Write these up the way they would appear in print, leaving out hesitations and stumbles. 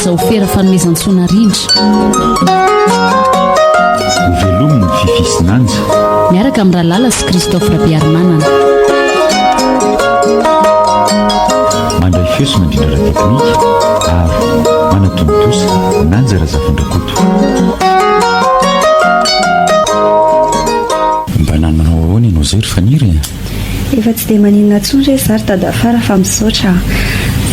Rajaofera Fanomezantsoa Narindra. Hovelomin'i Fiffi sy Nanja. Miaraka amin'i Ralala sy Christophe Rabearimanana. Mandray feo sy mandrindra ara-teknika ary manatontosa Nanja Razafindrakoto. Mba nanao ahoana ianao izay ry Faniry e? Efa tsy dia maninona intsony re za ry Dadafara fa misaotra a!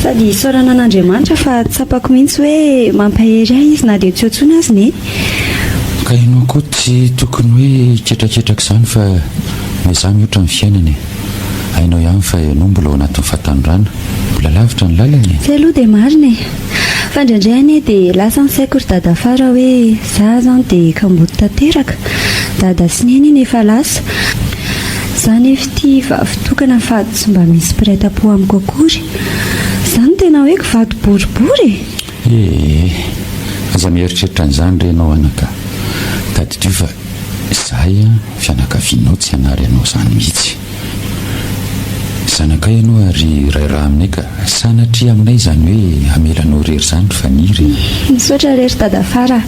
Sady isaorana an'Andriamanitra fa tsapako mihitsy hoe mampahery ahy izy na dia tsy eo intsony aza ne. Ka ianao koa tsy tokony hoe hiketraketraka izany fa miezaha mihotra ny fiainana e! Hainao ihany fa ianao mbola ao anatin'ny fahatanorana, mbola lavitra ny lalana e! Zay aloha dia marina e! Fa indraindray anie dia lasa ny saiko ry Dadafara hoe za zany dia kamboty tanteraka, Dada sy Neny iny efa lasa, za nefa ity vavy tokana fa tsy mba misy mpiray tampo amiko akory, za no tena hoe kivato boribory e! Ee, aza mieritreritra an'izany re ianao anaka, tadidio fa izahay fianakavianao tsy hanary anao izany mihitsy. Zanakay ianao ary iray rà aminay ka sanatria aminay izany hoe hamela anao irery izany ry Faniry e! Misaotra re ry Dadafara a!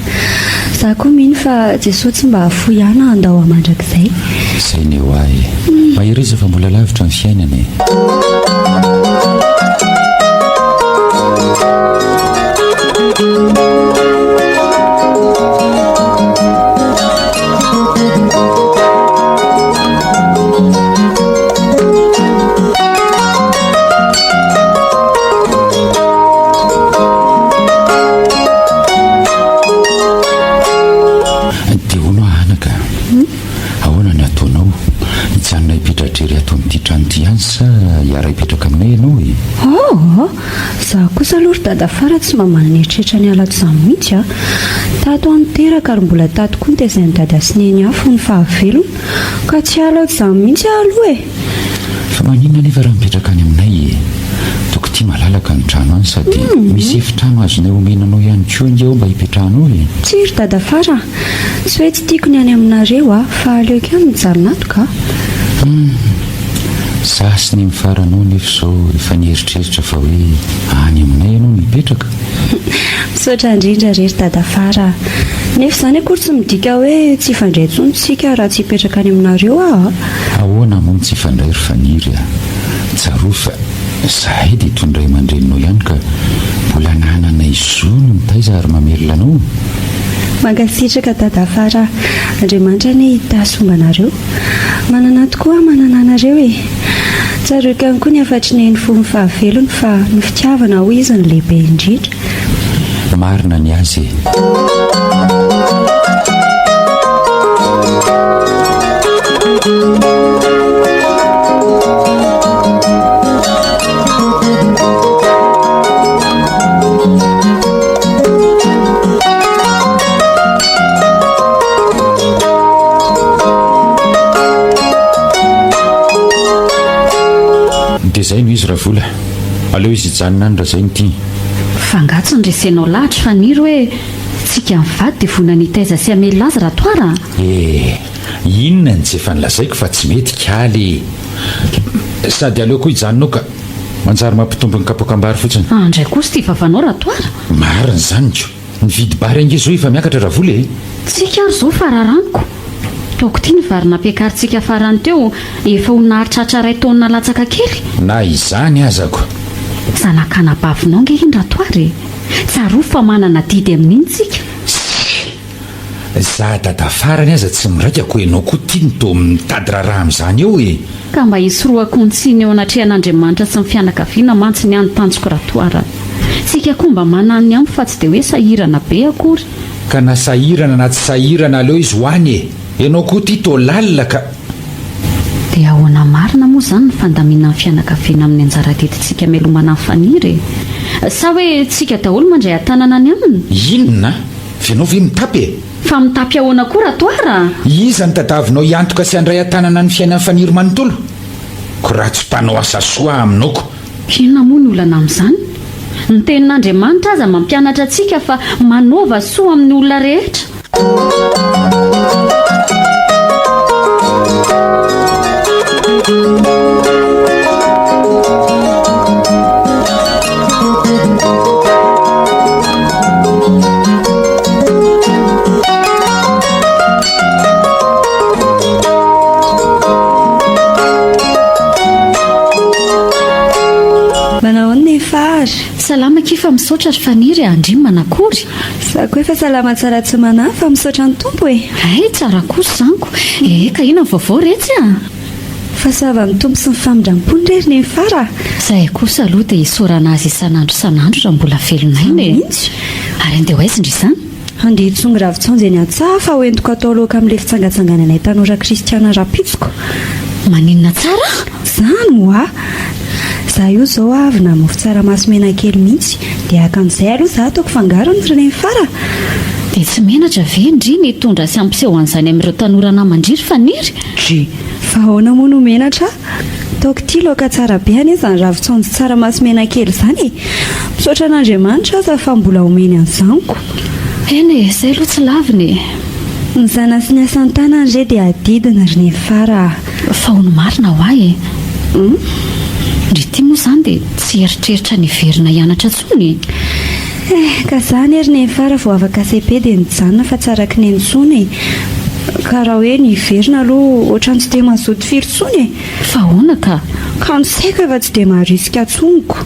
Za koa mino fa Jesoa tsy mba hahafoy ahy na handao ahy mandrakizay. Izay ny ho ahy e! Mahereza fa mbola lavitra ny fiainana e! Dia hono aho anaka, ahoana ny ataonao? Hijanona hipetra-drery ato amin'ity trano ity ihany sa hiara-hipetraka aminay ianao e? Oh! Za kosa aloha ry dadafara tsy mba manana eritreritra ny hiala ato izany mihitsy a! Tato aho niteraka ary mbola tato koa notezain'i dada sy neny ahy fony fahavelony ka tsy hiala ato izany mihitsy aho aloha e! Fa maninona anefa raha mipetraka any aminay e? Toko ity malalaka ny trano any sady misy efitrano azonay omena anao ihany koa ange ao mba hipetrahanao e! Tsia ry dadafara a! Tsy hoe tsy tiako ny any aminareo a! Fa aleoko ihany mijanona ato ka! Hum! Za sy ny mifaranao nefa izao efa nieritreritra fa hoe any aminay ianao no hipetraka. Misaotra indrindra re ry dadafara a! Nefa izany akory tsy midika hoe tsy hifandray intsony tsika raha tsy hipetraka any aminareo aho a! Ahoana moa no tsy hifandray ry Faniry a! Tsarovy fa izahay dia toy ny ray aman-dreninao ihany ka mbola anananay zo ny mitaiza ary mamelona anao. Mankasitraka dadafara a! Andriamanitra anie hitahy sy homba anareo. Manana tokoa aho manana anareo e! Tsaroiko ihany koa ny hafatry Neny fony fahavelony fa ny fitiavana hoy izy no lehibe indrindra. Marina ny azy e! Dia zay no izy Ravola. Aleo izy hijanona any raha zay no tiany. Fa angaha tsy noresenao lahatra Faniry hoe tsika mivady dia vonona hitaiza sy hamelona azy Ratoara a? Eh! Inona no tsy efa nolazaiko fa tsy mety kaly e! Sady aleo koa hijanona ao ka. Manjary mampitombo ny kapoakam-bary fotsiny. Andray kosa ity vavanao Ratoara. Marina izany ko! Ny vidim-bary ange zao efa miakatra Ravola e! Tsika ary zao fa raraniko. Taoko ity ny vary nampiakarintsika farany teo efa ho nahatratra iray taonina latsaka kely. Na izany aza ko. Zanak'anabavinao nge iny Ratoara e! Tsarovy fa manana adidy amin'iny tsika. Tsia! Za dada farany aza tsy miraika ko enao koa ty no toa mitady raharaha amin'izany eo e! Ka mba hisorohako ny tsiny eo anatrehan'Andriamanitra sy ny fianakaviana mantsy ny ahy ny tanjoko Ratoara. Tsika koa mba manana ny ampy fa tsy dia hoe sahirana be akory. Ka na sahirana na tsy sahirana aleo izy ho any e! Enao koa ty toa lalina ka! Dia ahoana marina moa izany ny fandaminan'ny fianakaviana amin'ny anjara adidintsika melomana an'i Faniry e? Sa hoe tsika daholo mandray an-tanana ny aminy? Inona? F'ianao ve mitapy e? Fa mitapy ahoana koa Ratoara a? Iza no tadavinao hiantoka sy handray an-tanana ny fiainan'i Faniry manontolo? Ko raha tsy mpanao asa soa aminao ko. Inona moa ny olana amin'izany? Ny tenin'Andriamanitra aza mampianatra antsika fa manaova soa amin'ny olona rehetra. Salama akia fa misaotra ry Faniry a, ndry manakory? Za koa efa salama tsara tsy manahy fa misaotra ny Tompo e! Hay, tsara kosa izany ko! Ee ka inona ny vaovao retsy a? Fahasoavan'ny Tompo sy ny famindram-pony re ry Nenifara a! Zahay kosa aloha dia isaorana azy isan'andro isan'andro raha mbola velon'aina e! Mihitsy! Ary andeha ho aiza ndry izany? Handeha hitsongo ravin-tsaonjo eny an-tsaha fa hoentiko atao laoka amin'ilay fitsangatsangananay tanora kristiana rahampitso. Maninona tsara? Zany hoa! Za io zao avy namofy tsaramaso mena kely mihitsy dia haka an'izay aloha za ataoko fangarony ry Nenifara a! Dia tsy menatra ve ndry ny hitondra sy hampiseho an'izany amin'ireo tanora naman-dry ry Faniry? Dry! Fa ahoana moa no menatra? Ataoko ity laoka tsara be anie izany ravin-tsaonjo tsaramaso mena kely izany e! Misaotra an'Andriamanitra aza fa mbola omeny an'izany ko! Eny e, izay aloha tsy lavina e! Ny zana sy ny asan-tanany re dia adidiny ry Nefara a! Fa hono marina ho ahy e! Hum! Ndry ity moa izany dia tsy hieritreritra ny hiverina hianatra intsony e! Eh, ka za anie ry Nefara vao afaka cepe dia nijanona fa tsy araky neny intsony e! Ka raha hoe ny hiverina aloha ohatran'ny tsy dia mazoto firy intsony e! Fa ahoana ka? Ka ny saiko efa tsy dia marisika intsony ko!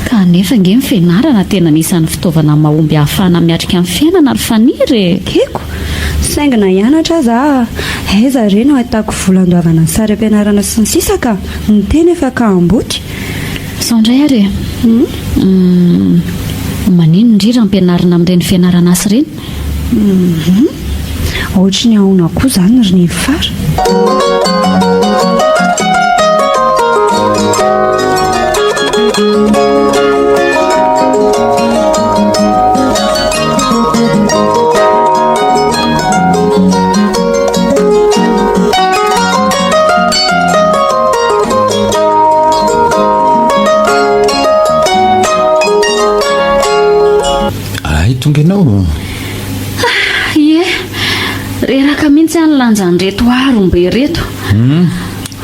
Ka nefa ange ny fianarana tena anisan'ny fitaovana mahomby ahafahana miatrika ny fiainana ry Faniry e! Ekeko! Saingy na hianatra aza aho, aiza re no ahitako vola andoavana ny sary am-pianarana sy ny sisa ka! Ny tena efa kamboty! Izao indray ary e! Humm. Maninona ndry raha ampianarina amin'ireny fianarana asa ireny? Humm. Ohatry ny ahoana koa izany ry Nefara? Ay, tonga ianao. Ah, ie. Reraka mihitsy aho nilanja an'ireto harombe ireto. Hmm.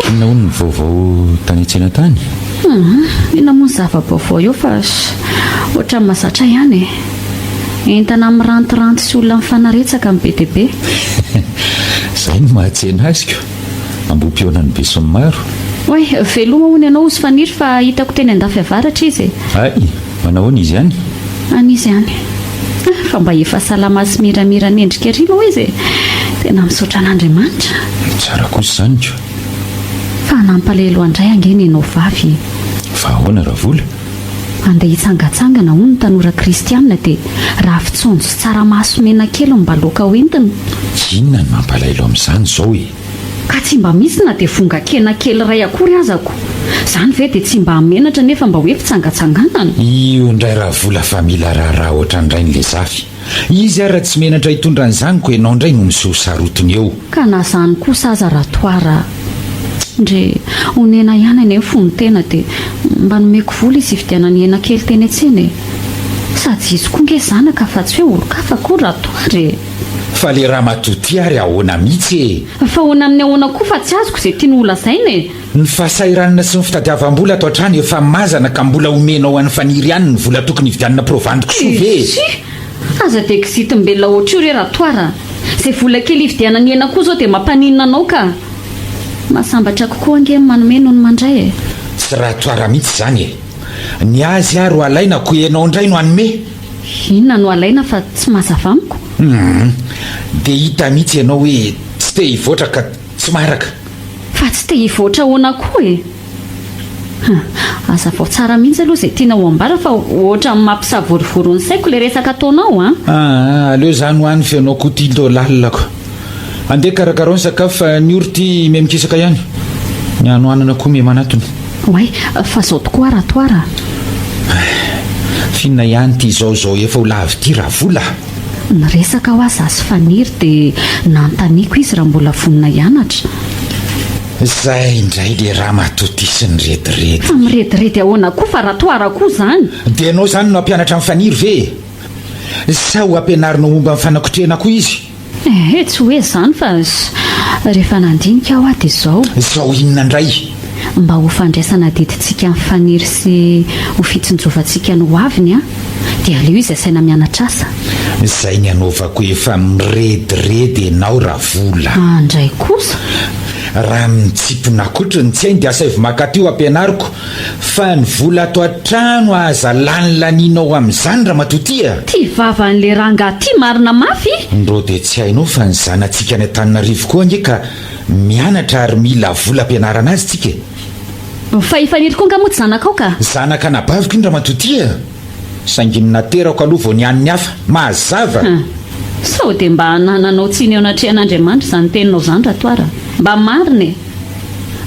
Inona hono ny vaovao tany an-tsena tany? Hmm, inona moa ny zava-baovao eo fa ohatran'ny mahazatra ihany e. Entana mirantiranty sy olona mifanaretsaka no be dia be. Izay no mahatsena azy ko. Ambohipihaonan'ny besinimaro. Oay, veloma hono ianao Osy Faniry fa hitako teny andafy avaratra izy e. Hay, manahoana izy any? Any izy any. Ah, fa mba efa salama sy miramira mendrika ery moa izy e. Tena misaotra an'Andriamanitra. Tsara kosa izany ko. Fa nampalahelo andray ange nenao vavy e. Fa ahoana Ravola? Andeha hitsangatsangana hono ny tanora kristianina dia ravin-tsaonjo sy tsaramaso mena kely no mba laoka hoentina. Inona no mampalahelo amin'izany izao e? Ka tsy mba misy na dia vongan-kena kely iray akory aza ko! Izany ve dia tsy mba hamenatra nefa mba hoe fitsangatsanganana? Io indray Ravola fa mila raharaha ohatran'irainy le Zafy. Izy ary raha tsy menatra hitondra an'izany ko ianao indray no miseho sarotiny eo. Ka na zany kosa aza Ratoara a! Ndry, onena ihany anie ny fon'ny tena dia mba nomeko vola izy hividianany hena kely teny an-tsena e! Sady izy koa nge zanaka fa tsy hoe olon-kafa akory Ratoara e! Fa le ramatoa ty ary ahoana mihitsy e! Fa ahoana amin'ny ahoana koa fa tsy azoko izay tiany holazaina e! Ny fahasahiranana sy ny fitadiavam-bola ato an-trano efa mazana ka mbola omenao an'i Faniry ihany ny vola tokony hividianana provandy kisoa ve e? Tsia! Aza dia kizitim-belona ohatr'io re Ratoara a! Izay vola kely hividianana hena koa izao dia mampaninona anao ka! Mahasambatra kokoa ange ny manome noho ny mandray e! Tsy Ratoara mihitsy izany e! Ny azy ary ho alaina ko ianao indray no hanome? Inona no alaina fa tsy mazava amiko? Hum! Dia hita mihitsy ianao hoe tsy te hivoatra ka tsy maharaka. Fa tsy te hivoatra ahoana koa e? Hum, hazavao tsara mihitsy aloha izay tianao ambara fa ohatran'ny mampisavorovoro ny saiko ilay resaka ataonao an! Aa, aleo izany ho any f'ianao koa ity toa lalina ko. Andeha karakarao ny sakafo fa ny ory ity miha mikisaka ihany. Ny hanoanana koa miha manatona. Oay, fa zao tokoa Ratoara a! F'inona ihany ity izao izao efa ho lavo ity Ravola a! Niresaka hoa za sy Faniry dia nanontaniako izy raha mbola vonona hianatra. Zay indray le ramatoa ty sy ny rediredy. Fa mirediredy ahoana koa fa ratoara koa zany. Dia ianao zany no hampianatra an'i Faniry ve e? Sa ho ampianarinao momba ny fanakotrehana koa izy? Ehe, tsy hoe izany fa rehefa nandinika aho dia izao. Izao inona indray? Mba ho fandraisana adidintsika amin'i Faniry sy ho fitsinjovantsika ny hoaviny an, dia aleo izy asaina mianatra asa. Izay ny anaovako efa mirediredy ianao Ravola. Andray kosa. Raha mitsimpona akotry ny tsy hainy dia asaivo maka aty ho ampianariko fa ny vola ato an-trano aza lanilanianao amin'izany ramatoa ty a! Ty vavan'le rangahy ty marina mafy. Ndrô dia tsy hainao fa ny zanatsika any Antananarivo koa ange ka mianatra ary mila vola ampianarana azy tsika e! Fa i Faniry koa nga moa tsy zanakao ka? Zanaka anabaviko iny ramatoa ty a! Saingy ny naterako aloha vao ny an'ny hafa. Mazava! Hum. Sao dia mba anananao tsiny eo anatrehan'Andriamanitra izany teninao izany Ratoara? Mba marina e!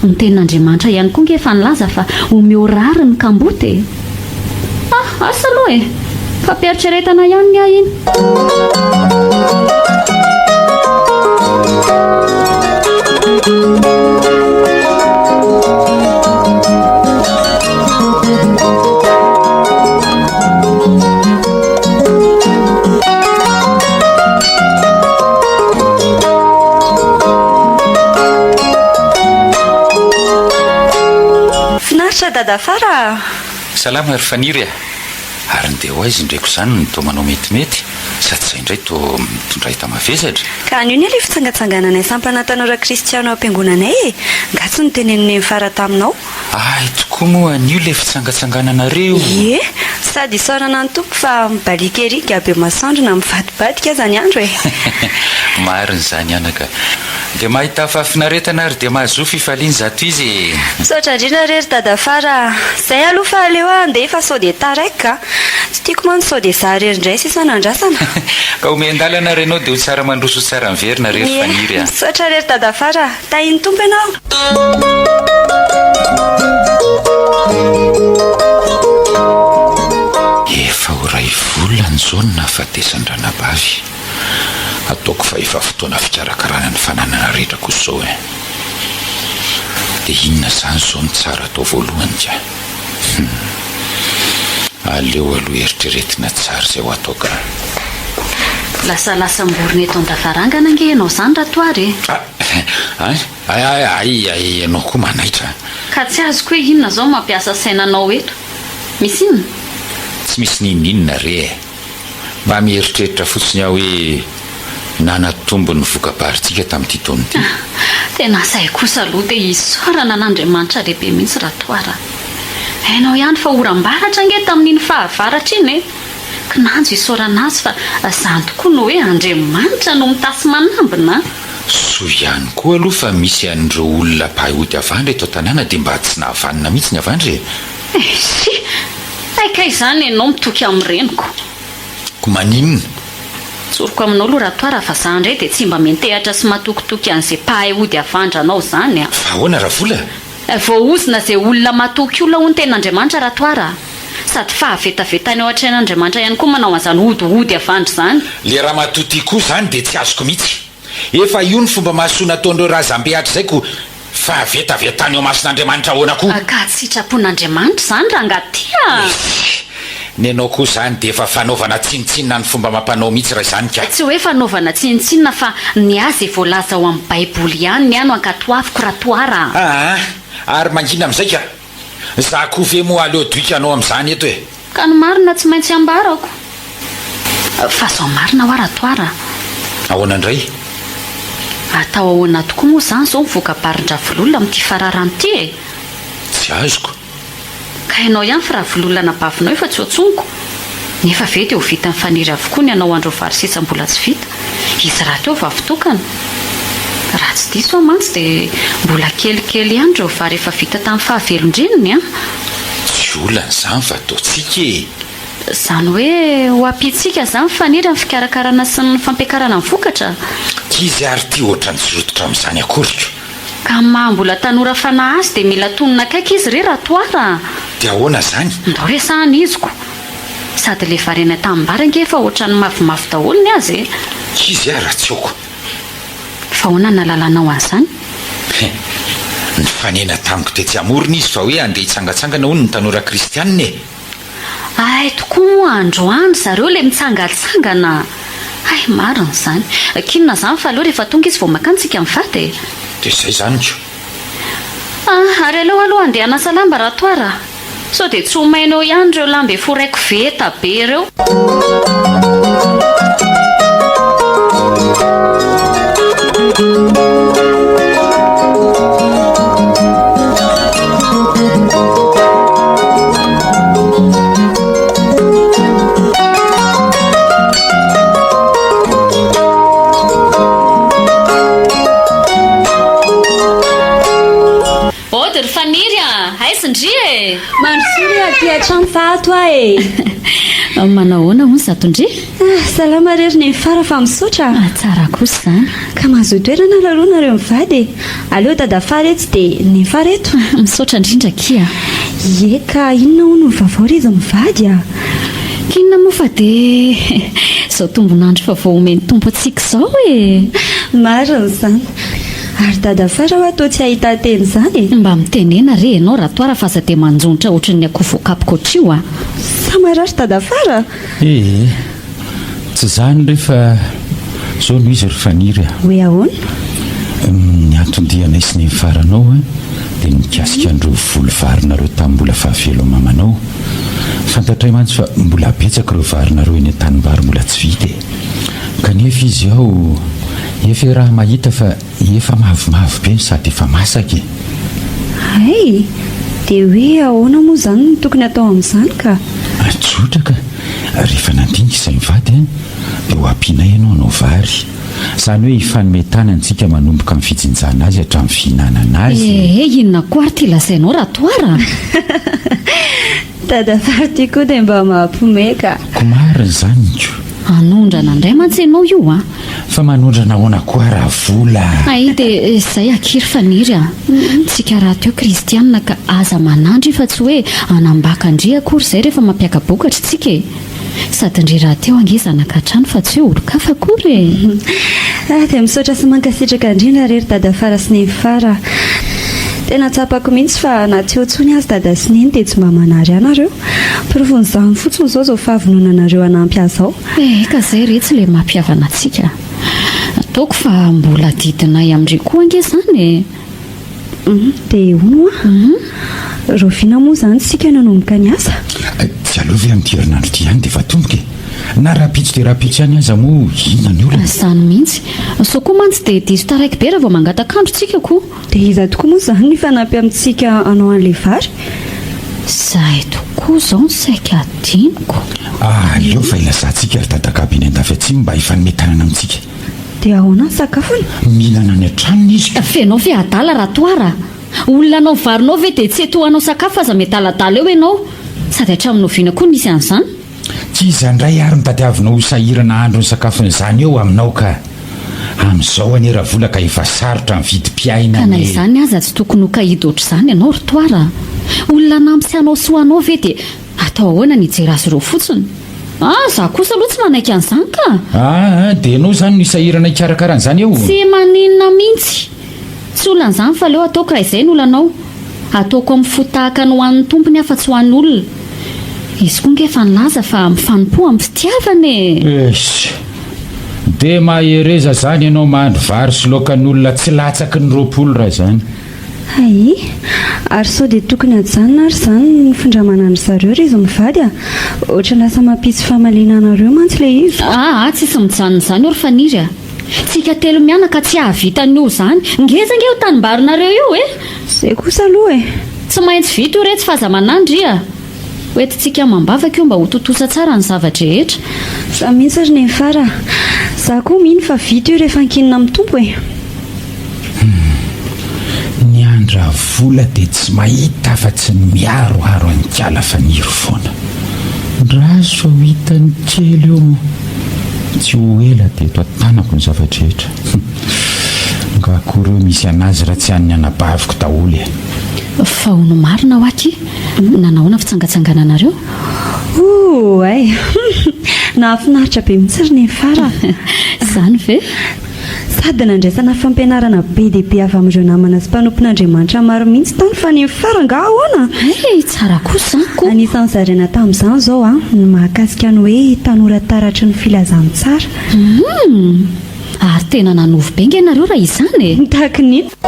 Ny tenin'Andriamanitra ihany koa nge efa nilaza fa omeo rariny ny kamboty e! Ah, asa aloha e! Fampiheritreretana ihany ny ahy iny. Finaritra Dadafara a! Salama ry Faniry a! Ary ny dia ho aiza indray ko izany no toa manao metimety sady izay indray toa mitondra enta-mavesatra? Ka anio anie ilay fitsangatsangananay sampana tanora kristiana ao am-piangonanay e! Nga tsy notenenin'i Nenifara taminao? Hay tokoa moa anio ilay fitsangatsangananareo. Ie, sady isaorana ny Tompo fa mibaliaka ery Gabe masoandro na mivadibadika aza ny andro e! Marina izany anaka. Dia mahita fahafinaretana ary dia mahazoa fifaliana izato izy e! Misaotra indrindra re ry Dadafara a! Izay aloha fa aleo aho handeha fa sao dia taraiky ka! Tsy tiako mantsy sao dia izaho irery indray sisa no andrasana. Ka omen-dalana ary ianao dia ho tsara mandroso ho tsara miverina re ry Ie, Faniry a! misaotra re ry Dadafara a! Tahin'ny Tompo ianao! Efa ho iray volana izao no nahafatesan-dranabavy. Ataoko fa efa fotoana fikarakarana ny fananana rehetra kosa izao e. Dia inona izany izao no tsara atao voalohany ka? Hum. Aleo aloha eritreretina tsara izay ho atao ka. Lasalasam-borona eto an-davarangana ange ianao izany Ratoary e! Ah! Hay, hay, hay, hay, hay, ianao koa manaitra a! Ka tsy azoko hoe inona izao no mampiasa saina anao eto? Misy inona? Tsy misy n'inon'inona re e! Mba mieritreritra fotsiny aho hoe nanatombo ny voka-barintsika tamin'ity taona ity. Tena zay kosa aloha dia isaorana an'Andriamanitra lehibe mihitsy Ratoara a! Hainao ihany fa oram-baratra ange tamin'iny fahavaratra iny e! Kinanjo isaorana azy fa zany tokoa no hoe Andriamanitra no mitasy manambina a! Soa ihany koa aloha fa misy an'ireo olona mpahay ody havandra eto an-tanàna dia mba tsy nahavanona mihitsy ny havandra e! Eisy! Hay kay izany ianao mitoky amin'ny reniko. Ko maninona? Tsoriko aminao aloha Ratoara fa za indray dia tsy mba miantehatra sy matokitoky an'izay mpahay ody havandra anao izany a! Fa ahoana Ravola? Voaozona izay olona matoky olona hoy ny tenin'Andriamanitra Ratoara a! Sady fahavetavetana eo atrehan'Andriamanitra ihany koa manao an'izany hodihody havandra izany. Le ramatoa ty koa zany de tsy azoko mitsy. Efa io ny fomba mahasoa nataon'ireo razambe hatrizay ko fahavetavetana eo mason'Andriamanitra ahoana koa? Ka tsy sitrapon'Andriamanitra izany rangahy ty a! Eish! Nenao koa zany de efa fanaovana tsinontsinona ny fomba amam-panao mitsy raha izany ka! Tsy hoe fanaovana tsinontsinona fa ny ahy izay voalaza ao amin'ny baiboly ihany ny ahy no ankatoaviko Ratoara a! Aa! Ary mangina amin'izay ka! Za koa ve moa aleo doika anao amin'izany eto e! Ka ny marina tsy maintsy ambarako. Fa zao marina hoa Ratoara a! Ahoana indray? Atao ahoana tokoa moa izany izao ny voka-barin-dRavololona amin'ity fararano ity e? Tsy azoko. Ka ianao ihany fa Ravololona anabavinao efa tsy hotsoniko. Nefa ve dia ho vitan'i Faniry avokoa ny hanao an'ireo vary sisa mbola tsy vita? Izy rahateo vavy tokana. Raha tsy diso aho mantsy dia mbola kelikely ihany ireo vary efa vita tamin'ny fahavelon-dreniny an! Tsy olana izany fa ataontsika e! Izany hoe ho ampiantsika izany Faniry amin'ny fikarakarana sy ny fampiakarana ny vokatra? K'izy ary ity ohatran'ny tsy rototra amin'izany akory ko! Ka amin'ny maha mbola tanora fanahy azy dia mila tonona akaiky izy re Ratoara a! Dia ahoana izany? Ndao resahana izy ko! Sady le vary any an-tanimbary ange efa ohatran'ny mavomavo daholo ny azy e! Izy ah raha tsy aoko. Fa ahoana no nahalalanao an'izany? He! Nifanena tamiko tetsy amorona izy fa hoe handeha hitsangatsangana hono ny tanora kristianina e! Hay tokoa moa androany zareo le mitsangatsangana! Hay marina izany. K'inona izany fa aleo rehefa tonga izy vao makany tsika mivady e! Dia izay izany ko! Ah! Ary aleo aloha handeha hanasa lamba Ratoara a! Sao dia tsy ho maina eo ihany ireo lamba efa ho raiko veta be ireo. Ry Faniry a! Aiza ndry e? Mandrosoa re aty an-trano fa ato aho e! Manahoana hono zato ndry? Ah, salama re ry Nenifara fa misaotra a! Tsara kosa izany. Ka mahazoa toerana ary aloha nareo mivady e! Aleo Dadafara etsy dia Nenifara eto. Misaotra indrindra akia a! Ie ka inona hono ny vaovao ry izy mivady a? K'inona moa fa dia izao tombon'andro vaovao omen'ny Tompo antsika izao e! Marina izany. Ary Dadafara hoa toa tsy ahitan-teny izany e! Mba mitenena re ianao Ratoara fa aza dia manjonitra ohatran'ny akoho voakapoka ohatr'io a! Sa marary Dadafara? Ee, tsy izany re fa izao no izy ry Faniry a! Hoe ahoana? Ny anton-dianay sy ny faranao a, dia ny mikasika an'ireo voly varinareo tamin'ny mbola fahavelomamanao. Fantatray mantsy fa mbola betsaka ireo varinareo eny an-tanimbary mbola tsy vita e! Kanefa izy ao efa iaraha-mahita fa efa mavomavo be no sady efa masaka e! Hay! Dia hoe ahoana moa izany no tokony atao amin'izany ka? Tsotra ka! Rehefa nandinika izay mivady an, dia ho ampianay ianao hanao vary. Izany hoe hifanome tanana isika manomboka amin'ny fijinjana azy hatramin'ny fihinanana azy e! Ee, inona koa ary ity lazainao Ratoara a? Dada fary ty koa dia mba mampiomehy ka! Ko marina izany ko! Hanondrana indray mantsy ianao io an! Fa manondrana ahoana koa raha vola? Hay dia izay akia ry Faniry a! Tsika rahateo kristianina ka aza manandry fa tsy hoe hanambaka an-dry akory izay rehefa mampiaka-bokatra tsika e! Sady ndry rahateo ange zanaka hatrany fa tsy hoe olon-kafa akory e! Ah dia misaotra sy mankasitraka indrindra re ry Dadafara sy Nenifara a! Tena tsapako mihitsy fa na tsy eo intsony aza Dada sy Neny dia tsy mba manary ahy nareo. Porofon'izany fotsiny izao izao fahavononanareo hanampy ahy izao. Eka izay retsy ilay mampihavana antsika. Ataoko fa mbola adidinay amin-dry koa ange izany e! Dia hono hoa, rahoviana moa izany isika no hanomboka ny asa? Tsy aleo ve amin'ity herinandro ity ihany dia efa atomboka e? Na rahampitso dia rahampitso ihany aza moa inona ny olana? Izany mihitsy. Sao koa mantsy dia diso taraiky be raha vao mangataka andro tsika koa. Dia iza tokoa moa izany no hifanampy amintsika hanao an'ilay vary? Izay tokoa izao no saika hadinoko. Aleo fa ilazantsika ry Dadagaby eny andafy atsimo mba hifanome tanana amintsika. Dia ahoana ny sakafony? Mihinana any an-tranony izy ka. F'enao ve adala Ratoara a? Olona hanao varinao ve dia tsy eto hanao sakafo aza miadaladala eo ianao? Sady hatramin'ny oviana koa nisy an'izany? Tsy iza indray ary no tadiavinao ho sahirana hahandro ny sakafon'izany eo aminao ka! Amin'izao anie Ravola ka efa sarotra ny vidim-piainana Ka na e! izany aza tsy tokony ho kahidy ohatr'izany ianao ry Toara a! Olona hanampy sy hanao soa anao ve dia atao ahoana ny hijery azy ireo fotsiny? Ah, za kosa aloha tsy manaiky an'izany ka! Aa, dia ianao izany no hisahirana hikarakara an'izany eo? Tsy maninona mihitsy! Tsy olana izany fa aleo ataoko raha izay ny olanao. Ataoko amin'ny fo tahaka ny ho an'ny tompony aho fa tsy ho an'olona. Izy koa nge efa nilaza fa mifanompoa amin'ny fitiavana e! Eish! Dia mahereza zany ianao mahandro vary sy laokan'olona tsy latsaky ny 20 raha izany. Hay! Ary sao dia tokony hajanona ary izany ny findramana an-dry zareo ry izy mivady a! Ohatran'ny lasa mampisy famaliana anareo mantsy ilay izy. Aa tsisy mijanona izany eo ry Faniry a! Tsika telo mianaka tsy hahavita an'io izany. Ngeza ange io tanimbarinareo io e! Zay kosa aloha e! Tsy maintsy vita io retsy fa aza manandry a! Ho entintsika amam-bavaka io mba ho tontosa tsara ny zava-drehetra. Za mihitsy ry Nenifara a! Za koa mino fa vita io rehefa ankinina amin'ny Tompo e! Humm. Ny an-dRavola dia tsy mahita afa-tsy ny miharoharo an'ikala Faniry foana. Ndraso fa ho hitany kely eo moa. Tsy ho ela dia eto an-tanako ny zava-drehetra. Humm. Nga koa ireo misy an'azy raha tsy an'ny anabaviko daholo e. Fa hono marina hoa akia, nanahoana fitsangatsangananareo? Ouay! Humm. Nahafinaritra be mihitsy ry Nenifara a! Izany ve? Sady nandraisana fampianarana be dia be avy amin'ireo namana sy mpanompon'Andriamanitra maro mihitsy tany fa ny fara angaha ahoana? Hay, tsara kosa izany ko! Anisan'ny zaraina tamin'izany izao an, ny mahakasika ny hoe tanora taratry ny filazantsara. Humm! Ary tena nanovo be nge nareo raha izany e! Tahaka ny inona?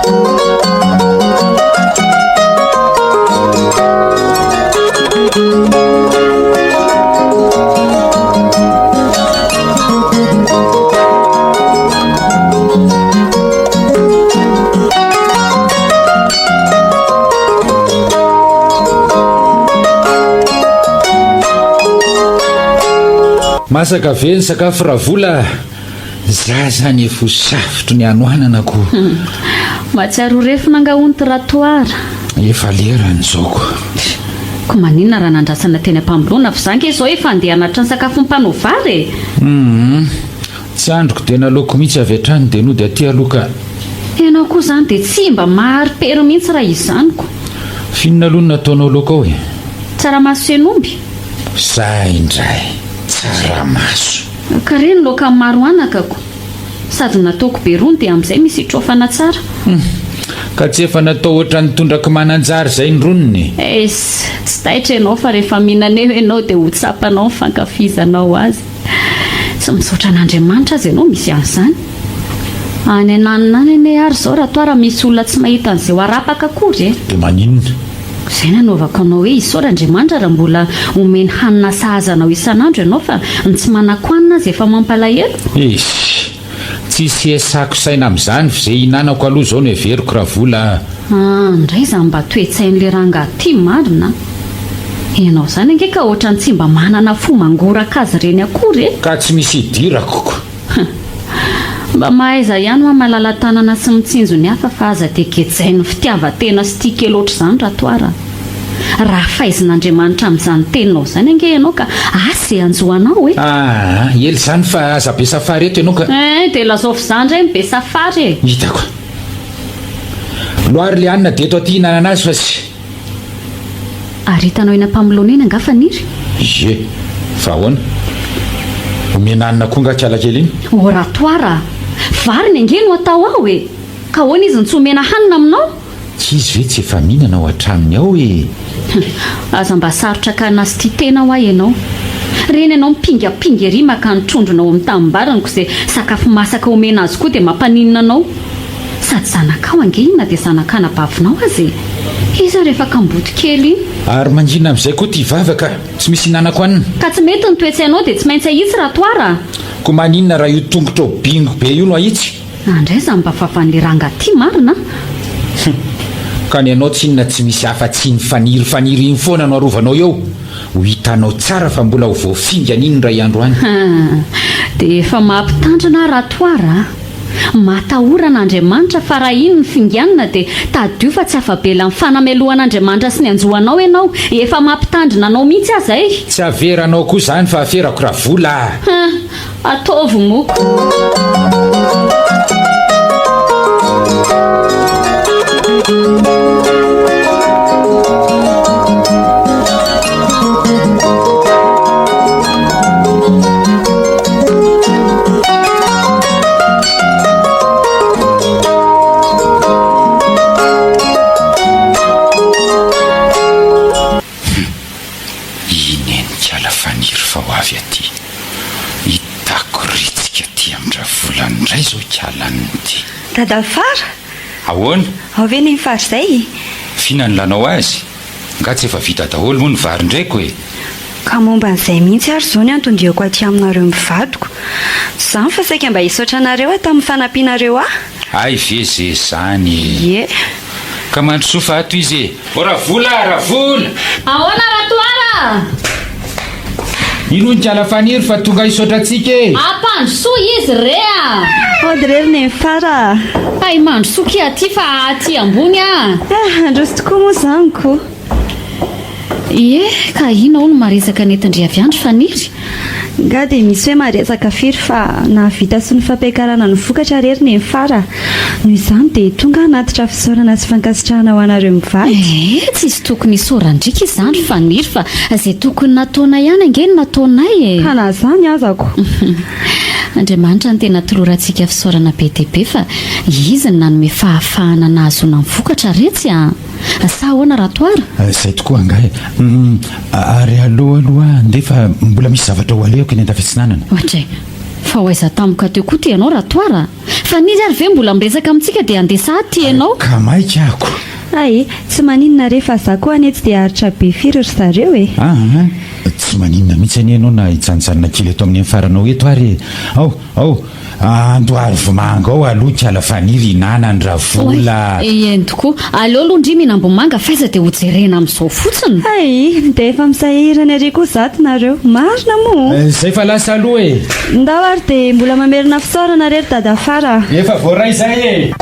Masaka ve ny sakafo Ravola a? Za zany efa ho safotry ny hanoanana ko. Mahatsiaro ho refona angaha hono ty Ratoara? Efa lerany izao ko. Ko maninona raha nandrasana teny am-pamoloana fa za nge izao efa handeha hanatitra ny sakafon'ny mpanao vary e! Humm. Tsy andriko dia naloako mihitsy avy hatrany dia nody aty aloha ka. Ianao koa izany dia tsy mba mahari-pery mihitsy raha izany ko. F'inona aloha no nataonao laoka ao e? Tsaramaso sy hen'omby. Za indray, tsaramaso. Ka re ny laoka maro anaka ko. Sady nataoko be rony dia amin'izay misy hitraofana tsara. Hum. Ka tsy efa natao ohatran'ny tondraky mananjary izay ny roniny e? Eiss, tsy taitra ianao fa rehefa mihinana eo ianao dia ho tsapanao ny fankafizanao azy. Tsy misaotra an'Andriamanitra aza ianao misy an'izany. Any ananona any anie ary izao raha toa raha misy olona tsy mahita an'izay ho arapaka akory e! Dia maninona? Izay nanaovako anao hoe isaora Andriamanitra raha mbola omeny hanina sahaza anao isan'andro ianao fa ny tsy manan-kohanina aza efa mampalahelo. Eish! Tsisy hiasako saina amin'izany f'izay hihinanako aloha izao no heveriko Ravola a! Ah, ndray izany mba toe-tsain'ilay rangahy ity marina a! Ianao izany ange ka ohatran'ny tsy mba manana fo mangoraka azy ireny akory e! Ka tsy misy idirako ko! Mba mahaiza ihany hoa malala-tanana sy mitsinjo ny hafa fa aza dia gejain'ny fitiavan-tena sy tia kely ohatr'izany Ratoara a! Raha faizin'Andriamanitra amin'izany teninao izany ange ianao ka asa e hanjo anao e! Aa, ela izany fa aza be safary eto ianao ka. Eeh, dia lazao f'izaho indray no be safary e! Hitako. Loary le hanina dia eto aty hihinanana azy fa tsy. Ary hitanao eny am-pamoloana eny angaha Faniry? Ie, fa ahoana? Omena hanina koa angaha kialakely iny? Oratoire a! Variny ange no atao ao e! Ka ahoana izy no tsy omena hanina aminao? Tsy izy ve tsy efa mihinana ao an-tranony ao e? Hum, aza mba sarotra akana sy tia tena hoa ianao. Reny ianao mipingapinga ery maka ny trondrona ao amin'ny tanimbariny ko izay sakafo masaka omena azy koa dia mampaninona anao? Sady zanakao ange iny na dia zanak'anabavinao aza e! Iza rehefa kamboty kely iny? Ary mangina amin'izay koa ity vava ka! Tsy misy hinanako hanina. Ka tsy mety ny toe-tsainao dia tsy maintsy ahitsy Ratoara a! Ko maninona raha io tongotrao bingo be io no ahitsy? Andray zany mba vavan'le ranga ty marina a! Hum! Ka ny anao tsinona tsy misy afa-tsy iny faniry faniry iny foana no arovanao eo! Ho hitanao tsara fa mbola ho voafingana iny indray andro any. Hum! Dia efa mampitandrina aho Ratoara a! Matahora an'Andriamanitra fa raha iny no finganina dia tadidio fa tsy afa-bela amin'ny fanamelohan'Andriamanitra sy ny hanjo anao ianao, efa mampitandrina anao mihitsy aza e! Tsy averanao koa izany fa aferako Ravola a! Hum! Ataovy moa! Hum! I Nenikala Faniry fa ho avy aty. Hitako ritsika aty amin-dRavola indray izao ikala an'ity. Dadafara! Ahoana? Ao ve ny fary izay? F'inona no ilanao azy? Nga tsy efa vita daholo moa ny varin-draiko e? Ka momba an'izay mihitsy ary izao ny anton-diako aty aminareo mivadiko. Tsy izany fa saika mba hisaotra anareo aho tamin'ny fanampianareo ahy. Hay ve ze zany e! Ie. Ka mandrosoa fa ato izy e! O Ravola a! Ravola! Ahoana Ratoara a! Ino hono Kala Faniry fa tonga hisaotra antsika e! Ampandrosoa izy re a! Hody re ry Nenifara a! Hay mandrosoa kia aty fa aty ambony a! Eh, handroso tokoa moa izany ko! Ie, ka inona hono maresaka nentin-dry avy andry Faniry? Nga dia misy hoe maresaka firy fa nahavita sy ny fampiakarana ny vokatra re ry Nenifara a! Noho izany dia tonga hanatitra fisaorana sy fankasitrahana ho anareo mivady. Eh, tsisy tokony hisaoran-driaka izany ry Faniry fa izay tokony nataonay ihany ange no nataonay e! Ka na izany aza ko! Andriamanitra no tena tolorantsika fisaorana be dia be fa Izy no nanome fahafahana nahazoana ny vokatra retsy a! Sa ahoana Ratoara? Izay tokoa angaha e! Humm, ary aleo aloha handeha fa mbola misy zavatra ho alehako eny Andafiatsinanana. Oadray! Fa ho aiza tampoka teo koa ty ianao Ratoara? Faniry ary ve mbola miresaka amintsika dia handeha sahady ty ianao? Ka maika aho ko! Hay, tsy maninona re fa za koa anie tsy dia haharitra be firy ry zareo e! Aa, tsy maninona mihitsy anie ianao na hijanonjanona kely eto amin'ny faranao eto ary e! Ao, ao, andohalo vomanga ao aloha ikala Faniry hinana ny ravola! Oay, eny tokoa. Aleo aloha ndry mihinam-bomanga f'aiza dia hojerena amin'izao fotsiny. Hay, dia efa misahirana ery koa zato nareo. Marina moa? Izay fa lasa aloha e! Ndao ary dia mbola mamerina fisaorana re ry Dadafara a! Efa voaray izay e!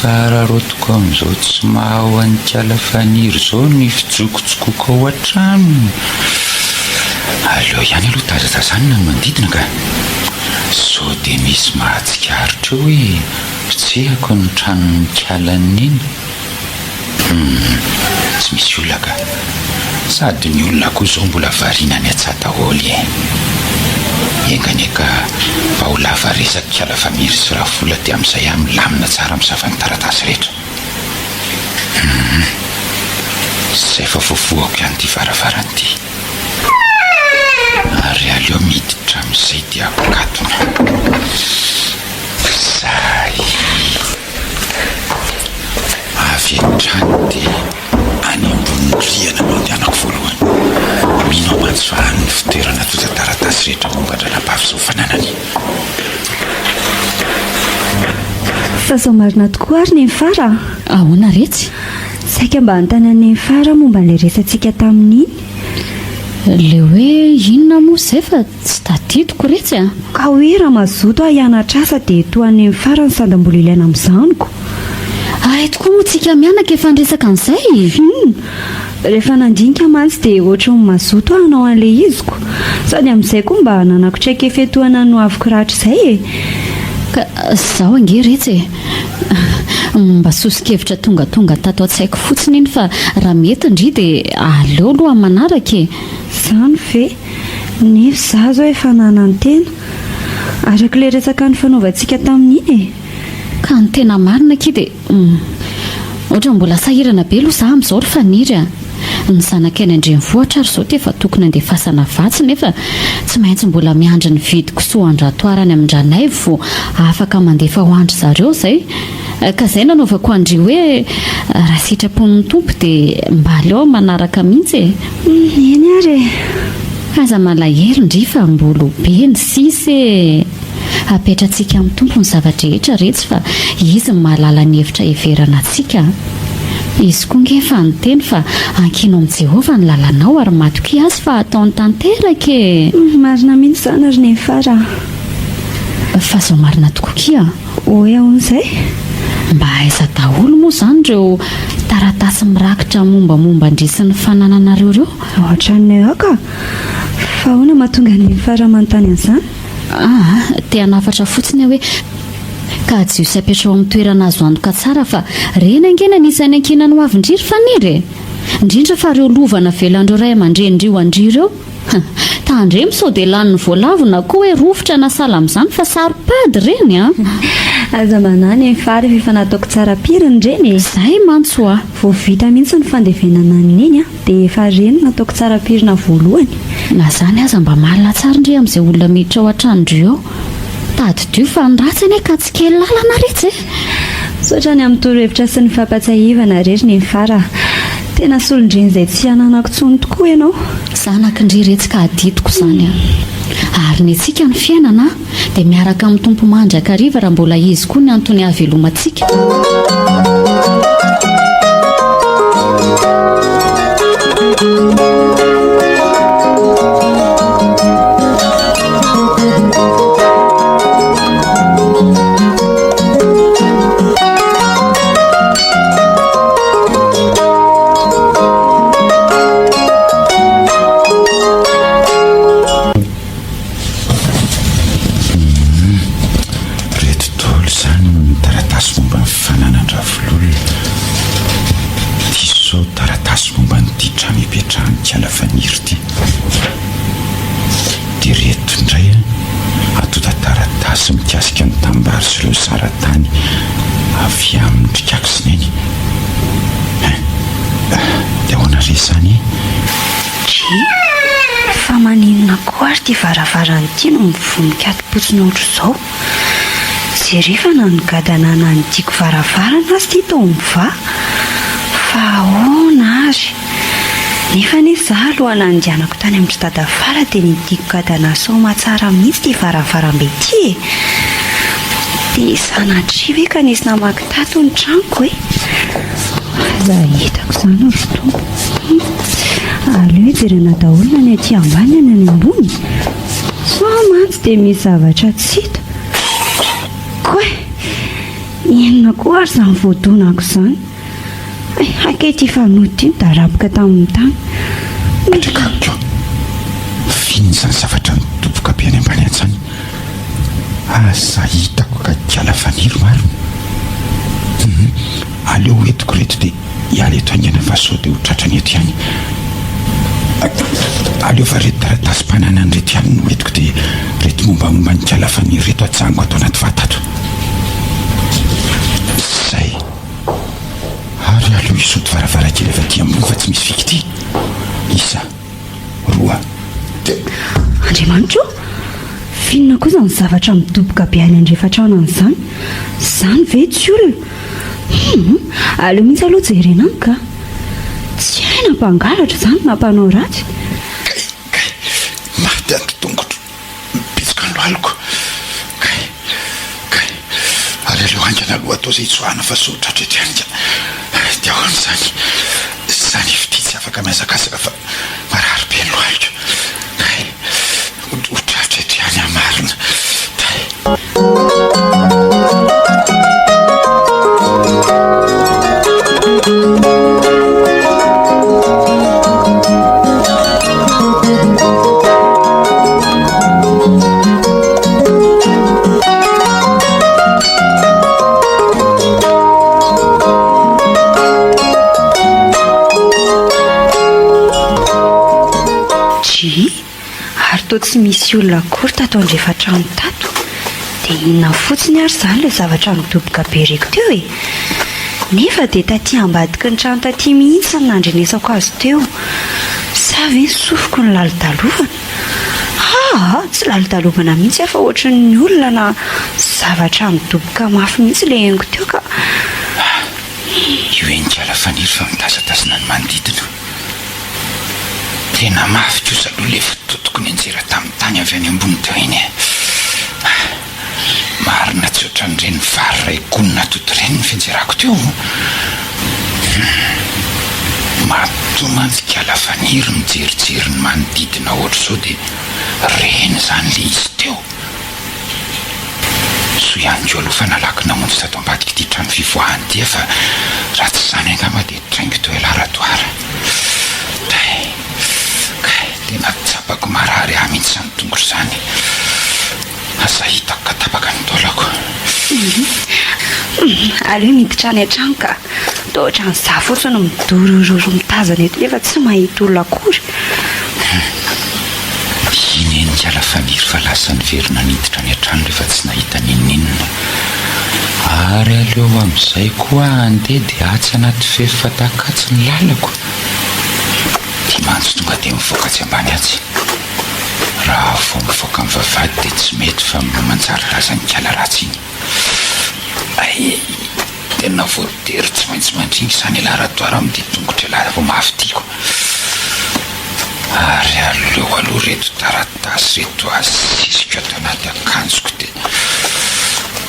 Efa araraotiko amin'izao tsy maha ao an'ikala Faniry izao ny fijokojokoka ao an-trano. Aleo ihany aloha tazatazanina ny manodidina ka. Sao dia misy mahatsikaritra eo hoe potsehako ny tranon'ikala neny. Humm, tsy misy olona ka. Sady ny olona koa izao mbola variana any an-tsaha daholo e. Enga anie ka mba ho lava resaka ikala Faniry sy Ravola dia amin'izay aho milamina tsara misava ny taratasy rehetra. Humm, izay fa voavohako ihany ity varavarana ity. Ary aleo miditra amin'izay dia akatona. Izay. Avy hatrany dia any ambony rihana no andehanako voalohany. Mino aho mantsy fa any ny fitoerana antontan-taratasy rehetra momba an-dRanabavy izao fananany. Fa izao marina tokoa ary Nenifara a! Ahoana retsy? Saika mba hanontany an'i Nenifara aho momba an'ilay resatsika tamin'iny. Ilay hoe inona moa izay fa Tsy tadidiko retsy a! Ka hoe raha mazoto aho hianatra asa dia toa any amin'ny farany sady mbola ilaina amin'izany ko. Hay tokoa moa tsika mianaka efa niresaka an'izay e! Hum! Rehefa nandinika mantsy dia ohatry ny mazoto aho hanao an'ilay izy ko. Sady amin'izay koa mba hananako traikefa etoana ny hoaviko rahatrizay e! Ka zaho ange retsy e! Mba soso-kevitra tongatonga tato an-tsaiko fotsiny iny fa raha mety ndry dia aleo aloha amin'ny manaraka e! Izany ve? Nefa izaho izao efa nanantena. Araka ilay resaka nifanaovantsika tamin'iny e! Ka ny tena marina akia dia hum. Ohatran'ny mbola sahirana be aloha izaho amin'izao ry Faniry a! Ny zanakay any an-drenivohitra ary izao dia efa tokony handefasana vatsy nefa tsy maintsy mbola miandry ny vidy kisoa an-dRatoara any amin-dRanaivo vao afaka mandefa ho an-dry zareo izay. Ka izay nanaovako an-dry hoe raha sitrapon'ny Tompo dia mba aleo manaraka mihitsy e! Eny ary e! Aza malahelo ndry fa mbolo be ny sisa e! Apetratsika amin'ny Tompo ny zava-drehetra retsy fa Izy no mahalala ny hevitra heverana antsika a! Izy koa nge efa niteny fa ankino amin'i Jehovah ny lalanao ary matokia Azy fa hataony tanteraka e! Marina mihitsy izany ry Nefara a! Fa zao marina tokoa kia! Hoe ahoana izay? Mba aiza daholo moa izany ireo taratasy mirakitra mombamomba an-dry sy ny fanananareo ireo? Ao an-tranonay ao ka! Fa ahoana mahatonga an'i Fara manontany an'izany? Aa, te hanafatra fotsiny aho hoe kajio sy apetraho amin'ny toerana azo antoka tsara fa ireny ange ny anisan'ny ankinan'ny hoavin-dry ry Faniry e! Indrindra fa ireo lova navelan'ireo ray aman-drenin-dry ho an-dry ireo. Tandremo sao dia lanin'ny voalavo na koa hoe rovitra na sahala amin'izany fa saro-pady ireny an! Aza manahy ny fary fa efa nataoko tsara pirina ireny e! Izay mantsy hoa! Vao vita mihitsy ny fandevenana an'i Neny an, dia efa ireny no nataoko tsara pirina voalohany. Na izany aza mba malina tsara ndry amin'izay olona miditra ao an-tranon-dry ao. Tadidio fa ny ratsy anie ka tsy kely lalana retsy e! Misaotra ny amin'ny torohevitra sy ny fampatsiahivana re ry Nenifara a! Tena solon-dreny izay tsy ananako intsony tokoa ianao. Zanaky ndry retsy ka adidiko izany an! Ary ny antsika ny fiainana dia miaraka amin'ny Tompo mandrakariva raha mbola Izy koa ny antony hahavelomantsika. Reto daholo izany ny taratasy momba ny fananan-dRavololona. Ity izao taratasy momba an'ity trano ipetrahan'i Kiala Faniry ity. Dia ireto indray antontan-taratasy mikasika ny tanimbary sy ireo zaratany avy amin-dry Kaky sy Neny. Hein? Dia ahoana re izany e? Dry, fa maninona koa ary ity varavarana ity no mivoha mikati-potsiny ohatr'izao? Jereo fa na nigadana nanidiako varavarana aza ity toa mivaha. Fa ahoana ary? Nefa anie za alohan'ny nandehanako tany amin-dry dadafara dia nidiako gadana soamatsara mihitsy ity varavarambe ity e! Dia sanatria ve ka nisy namaky tato ny tranoko e? Aza hitako izany ry Tompo. Aleo hijerena daholo na ny aty ambany na ny any ambony. Sao mantsy dia misy zavatra tsy hita. Koay! Inona. F'inona koa ary izany voadonako izany? Hay, hay kay ity fanoto ity nidaraboka tamin'ny tany. Andriakaniko, f'inona izany zavatra midoboka be any ambany any izany? Aza hitako ka kiala faniry marina. Hum, aleo hoentiko ireto dia hiala eto haingana fa sao dia ho tratrany eto ihany. Aleo fa ireto taratasim-pananana ireto ihany no hoentiko dia ireto mombamomba an'i kiala faniry ireto ajanoko ato anaty vata ato. Izay. Ary aleo hisody varavarankely avy aty ambony fa tsy misy fikitia. Isa. Roa. Telo. Andriamanitra o! F'inona koa izany zavatra midoboka be any andrefan-trano any izany? Izany ve tsy olona? Hum! Aleo mihitsy aloha jerena any ka! Tsy hay na mpangalatra izany na mpanao ratsy. Kay! Kay! Maty ato tongotro. Mibitsoka ny lohaliko. Kay! Kay! Ary aleo haingana aloha atao izay hitsoahana fa sao tratra eto ihany ka. Dia ahoana izany? Izany fitia tsy afaka mihazakazaka fa marary be ny lohaliko. Kay! Ho tratra eto ihany aho marina. Kay! Drii, ary toa tsy misy olona akory tato andrefan-trano tato. Dia inona fotsiny ary izany ilay zavatra nidoboka be reko teo e? Nefa dia taty ambadiky ny trano taty mihitsy no nandrenesako azy teo. Sa ve ny sofiko no lalodalovana? Aa! Tsy lalodalovana mihitsy aho fa ohatry ny olona na zavatra nidoboka mafy mihitsy ilay henoko teo ka. Io henikala faniry fa mitazatazana ny manodidina. Tena mafy kosa aloha ilay fitotoko nianjera tamin'ny tany avy any ambony teo iny e. Marina tsy ohatran'ireny vary iray gony natoto ireny ny fianjerako teo. Hum. Matoa mantsy kala faniry mijerijery ny manodidina ohatr'izao dia reny izany ilay izy teo. Soa ihany koa aloha fa nalaky namonjy tato ambadik'ity trano fivoahana ity aho fa raha tsy izany angamba dia traingo teo ialahy Ratoara. Tay, kay, tena tsapako marary ahy mihitsy izany tongotro izany. Aza hitako ka tapaka ny taolako. Aleo miditra any an-trano ka. Toa ohatran'ny izaho fotsiny no midorororo mitazana eto nefa tsy mahita olona akory. Iny eny kala Faniry fa lasa niverina niditra any an-trano rehefa tsy nahita n'inon'inona. Ary aleo amin'izay koa handeha dia atsy anaty fefy fataka atsy ny lalako. Ity mantsy tonga dia mivoaka atsy ambany atsy. Raha vao mivoaka ny vavahady dia tsy mety fa manjary lazan'ny kala ratsy iny. Hay! Tena voatery tsy maintsy mandringa izany ialahy Ratoara amin'ity tongotr'ialahy vao mafy ity ko. Ary aleo aloha ireto taratasy ireto asisiko ato anaty akanjoko dia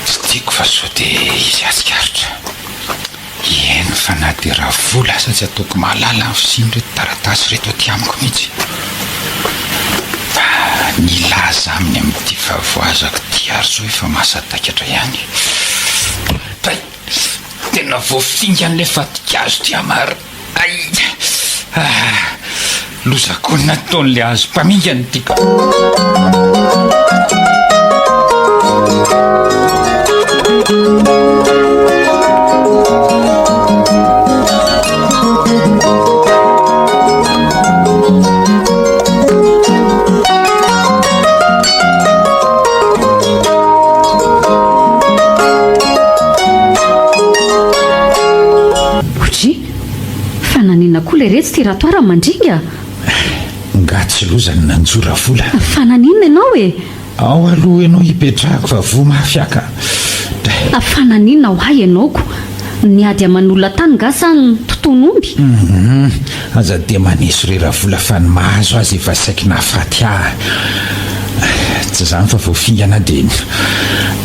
tsy tiako fa sao dia hisy hahatsikaritra. Eny fa na dia ravola aza tsy ataoko mahalala ny fisian'ireto taratasy ireto aty amiko mihitsy. Fa nilaza aminy amin'ity fahavoazako ity ary izao efa masadaikatra ihany. Tay! Tena voafingan'ilay fatin-kazo ity aho marina. Ay! Ah! Loza koa ny nataon'ilay hazo mpamingana ity ka. Oudji, fa naninona koa leretsy ty ratoara mandringa? Nga tsy loza ny nanjo ravola? Fa naninona ianao e? Ao aloha ianao hipetrahako fa voa mafy aho ka. Fa naninona ho ahy ianao ko? Niady aman'olona tany nga sa nitotono omby? Humm, aza dia maneso re ravola fa ny mahazo azy efa saiky nahafaty ahy. Tsy izany fa vao fingana aho dia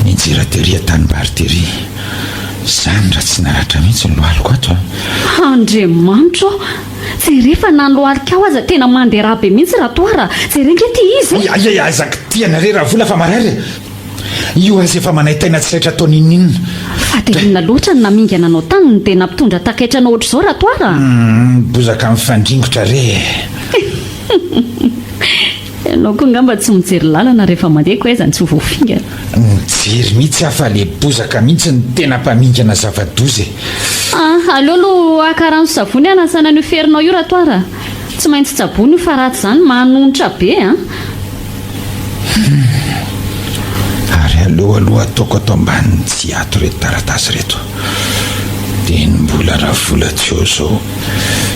nianjera tery an-tanimbary tery. Izany raha tsy naratra mihitsy ny lohaliko ato a! Andriamanitra ô! Jereo fa na ny lohalikao aza tena mandeha ra be mihitsy Ratoara! Jereo nge ity izy e! Ay ay ay, aza kitihana re Ravola fa marary e! Io aza efa manaintaina tsy laitra atao n'inon'inona. Fa dia inona loatra no namingana anao tany no dia nampitondra takaitra anao ohatr'izao Ratoara a? Humm, bozaka mifandringotra re e! Ianao koa angamba tsy mijery lalana rehefa mandeha ko aiza no tsy ho voafingana. Mijery mihitsy aho fa le bozaka mihitsy no tena mpamingana zava-doza e! Ah, aleo aloha haka rano sy savony hanasana an'io ferinao io Ratoara a! Tsy maintsy tsaboina io fa raha tsy izany manonitra be an! Humm. Ary aleo aloha ataoko ato ambanin'ny tsihy ato ireto taratasy ireto. Dia ny mbola ravola tsy eo izao.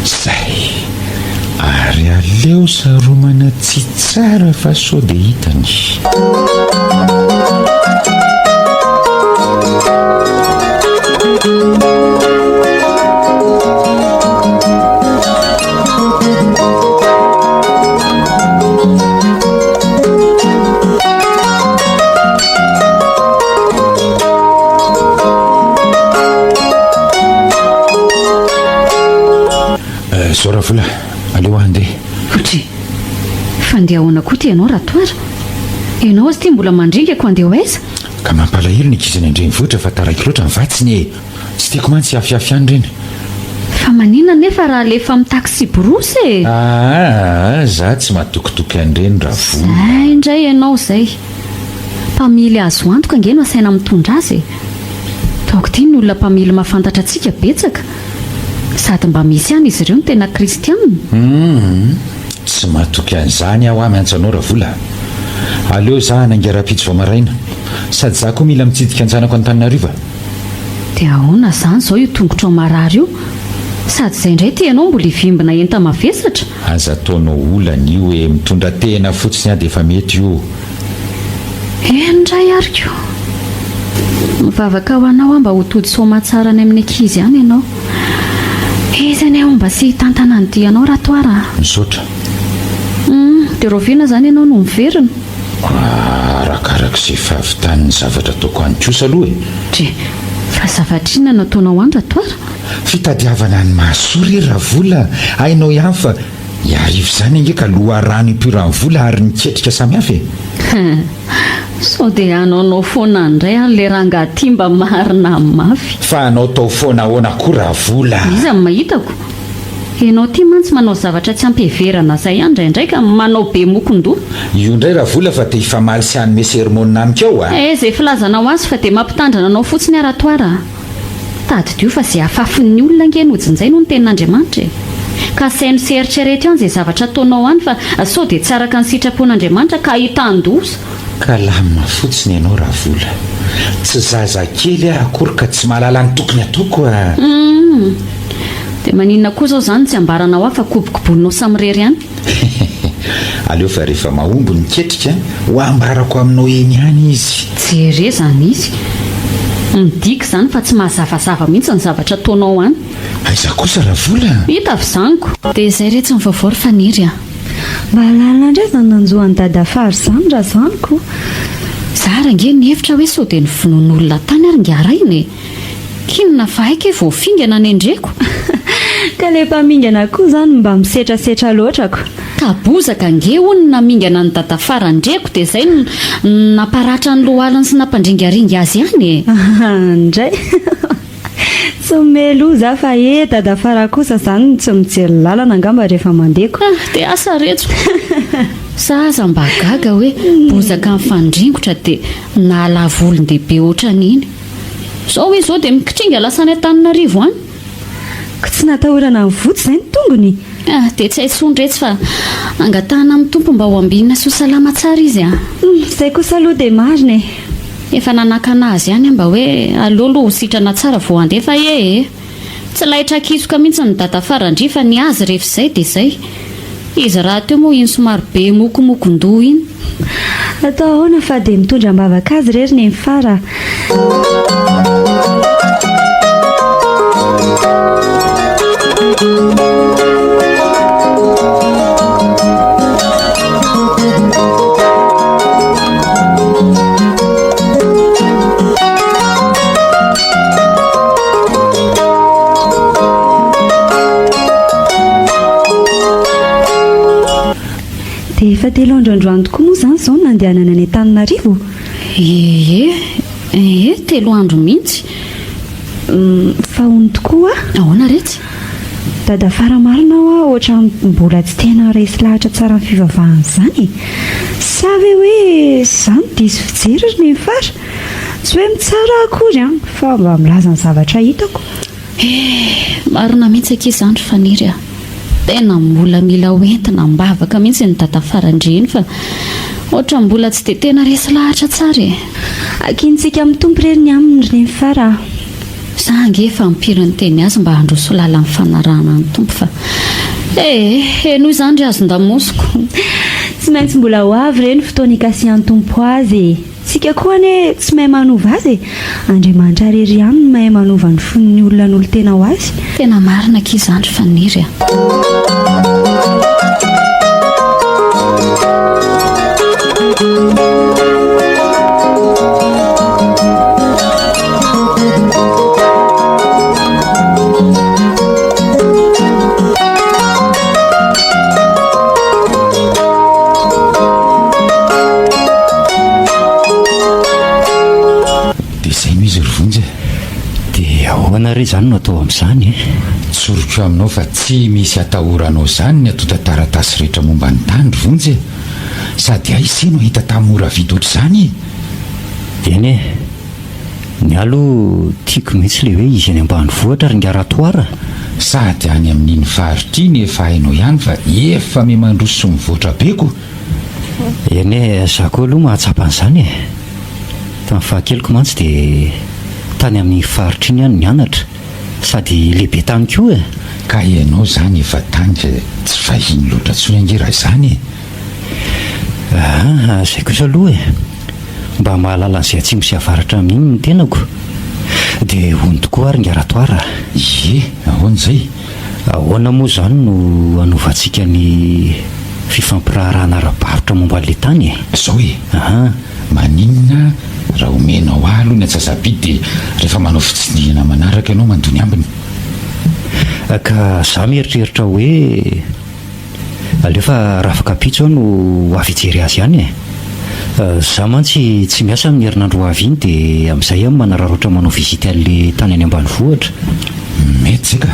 Zay. Ary aleo saromana tsy tsara fa sao dia hitany. Zao Ravola, aleo aho handeha. Otri, fa ndeha ahoana koa ty ianao Ratoara? Ianao aza ty mbola mandringa ko andeha ho aiza? Ka mampalahelo ny ankizy any an-drenivohitra fa taraiky loatra ny vatsiny e! Tsy tiako mantsy hiafiafy any ireny. Fa maninona anefa raha alefa amin'ny taxi-brousse e? Aa, za tsy matokitoky an'ireny Ravola. Zay indray ianao izay. Mpamily azo antoka ange no asaina mitondra azy e. Taoko ity ny olona mpamily mahafantatra antsika betsaka. Sady mba misy ihany izy ireo no tena kristiana. Humm, tsy matoky an'izany aho miantso anao Ravola. Aleo za hanainga rahampitso vao maraina. Sady za koa mila mitsidika an-janako Antananarivo a. Dia ahoana izany izao io tongotrao marary io? Sady izay indray ity ianao mbola hivimbina enta-mavesatra? Aza ataonao olana io e, mitondra tehina fotsiny aho dia efa mety io. Eny indray ary ko! Mivavaka ho anao aho mba ho tody soamatsara any amin'ny ankizy any ianao. Izy anie homba sy hitantana ny dianao Ratoara a! Misaotra. Hum, dia rahoviana izany ianao no miverina? Arakaraka izay fahavitan'ny zavatra ataoko any kosa aloha e! Dre, fa zavatra inona no ataonao any Ratoara? Fitadiavana ny mahasoa re Ravola, hainao ihany fa Iarivo izany ange ka loharano ipoiran'ny vola ary ny ketrika samihafa e! Sao dia hanaonao foana indray ary le rangahy ty mba marina mafy. Fa hanao tao foana ahoana koa Ravola? Iza no mahitako? Ianao ty mantsy manao zavatra tsy ampiheverana zay ihany indraindray ka manao be mokon-doha. Io indray Ravola fa te hifamaly sy hanome sermona amiko ao a! Eh zay filazanao azy fa dia mampitandrina anao fotsiny aho Ratoara a! Tadidio fa ze afafin'ny olona ange no jinjainy hoy ny tenin'Andriamanitra e! Ka saino sy eritrereto ihany ze zavatra ataonao any fa sao dia tsy araka ny sitrapon'Andriamanitra ka ahitan-doza. Calme fotsiny ianao Ravola. Tsy zazakely aho akory ka tsy mahalala ny tokony ataoko a! Humm! Dia maninona koa izao izany tsy ambaranao ahy fa kobokoboninao samirery ihany? Aleo fa rehefa mahomby ny ketrika ho ambarako aminao eny ihany izy. Jere izany izy. Midika izany fa tsy mahazavazava mihitsy ny zavatra ataonao any. Aiza kosa Ravola? Hita avy izany ko. Dia izay re tsy ny vaovao ry Faniry a. Mba lalina indray izany nanjo an'i Dadafara izany razaniko. Za ary ange nihevitra hoe sao dia novonoin'olona tany ary ingahy rainy e. K'inona fa hay kay vao fingana nendreko. Ka le mpamingana koa zany mba misetrasetra loatra ko. Ka bozaka ange hono ny namingana an'i dadafara ndreko dia zay no namparatra ny lohaliny sy nampandringaringa azy ihany e. Ndray. Tsy meloa za fa he dadafara kosa zany tsy mijery lalana angamba rehefa mandeha ko. Dia asa retso. Sa aza mba gaga hoe bozaka mifandringotra dia nahalavo olon-dehibe ohatran'iny. Zao izy zao dia mikitringa lasa any Antananarivo any. Ko tsy natahorana nivotsy izay ny tongony? Ah, dia tsy hay tsony retsy fa angatahana amin'ny Tompo mba ho ambinina sy ho salama tsara izy an. Hum, izay kosa aloha dia marina e. Efa nanakana azy ihany aho mba hoe aleo aloha ho sitrana tsara vao handeha fa ee. Tsy laitra kisoka mihitsy ny dadafaran-dry fa ny azy rehefa izay dia izay. Izy rahateo moa iny somary be mokomokon-doha iny. Atao ahoana fa dia mitondra am-bavaka azy re ry Nenifara a! Dia efa telo andro androany tokoa moa izany izao no nandehanana any Antananarivo? Ee, ee, telo andro mihitsy. Fa hono tokoa a! Ahoana retsy? Dadafara marina hoa ohatran'ny mbola tsy tena resy lahatra tsara amin'ny fivavahana izany e! Sa ve hoe za no diso fijery ry Nenifara? Tsy hoe mitsara aho akory an, fa mba milaza ny zavatra hitako. Eh! Marina mihitsy akia izany ry Faniry a! Tena mbola mila ho entina am-bavaka mihitsy ny dadafaran-dreny fa ohatran'ny mbola tsy dia tena resy lahatra tsara e! Ankinintsika amin'ny Tompo re ny aminy ry Nenifara a! Za ange efa ampiry niteny azy mba handroso lalan'ny fanarahana ny Tompo fa eh! Henoy izany ry hazon-damosiko! Tsy maintsy mbola ho avy re ny fotoana hikasihan'ny Tompo azy e! Tsika koa anie tsy mahay manova azy e! Andriamanitra irery ihany no mahay manova ny fon'ny olona hanolo-tena ho azy. Tena marina akia izany ry Faniry a! Dia izay no izy ry Vonjy e! Dia ahoana re izany no atao amin'izany e? Tsoriko aminao fa tsy misy atahoranao izany ny antontan-taratasy rehetra momba ny tany ry Vonjy e! Sady aiza ise no hahita tany mora vidy ohatr'izany e? Eny e! Ny ahy aloha tiako mihitsy ilay hoe izy any ambanivohitra ry ingahy Ratoara a! Sady any amin'iny faritra iny efa hainao ihany fa efa miha-mandroso sy mivoatra be ko! Eny e, za koa aloha mahatsapa an'izany e! Tamin'ny fahakeliko mantsy dia tany amin'iny faritra iny aho no nianatra, sady lehibe tany koa e! Ka ianao izany efa tany fa tsy vahiny loatra intsony ange raha izany e! Aa, izay kosa aloha e! Mba mahalala an'izay atsimo sy avaratra amin'iny ny tenako. Dia hono tokoa ary ingahy Ratoara a! Ie, ahoana izay? Ahoana moa izany no hanovantsika ny fifampiraharahana ara-barotra momba an'ilay tany e? Izao e! Aha. Maninona raha omenao ahy aloha ny antsasa-bidy dia rehefa manao fitsidihana manaraka ianao mandoa ny ambiny? Ka za mieritreritra hoe. Aleo fa rafakapitso aho no ho avy hijery azy ihany e! Za mantsy tsy miasa amin'ny herinandro ho avy iny dia amin'izay aho manararaotra manao visite an'le tany any ambanivohitra. Mety zay ka!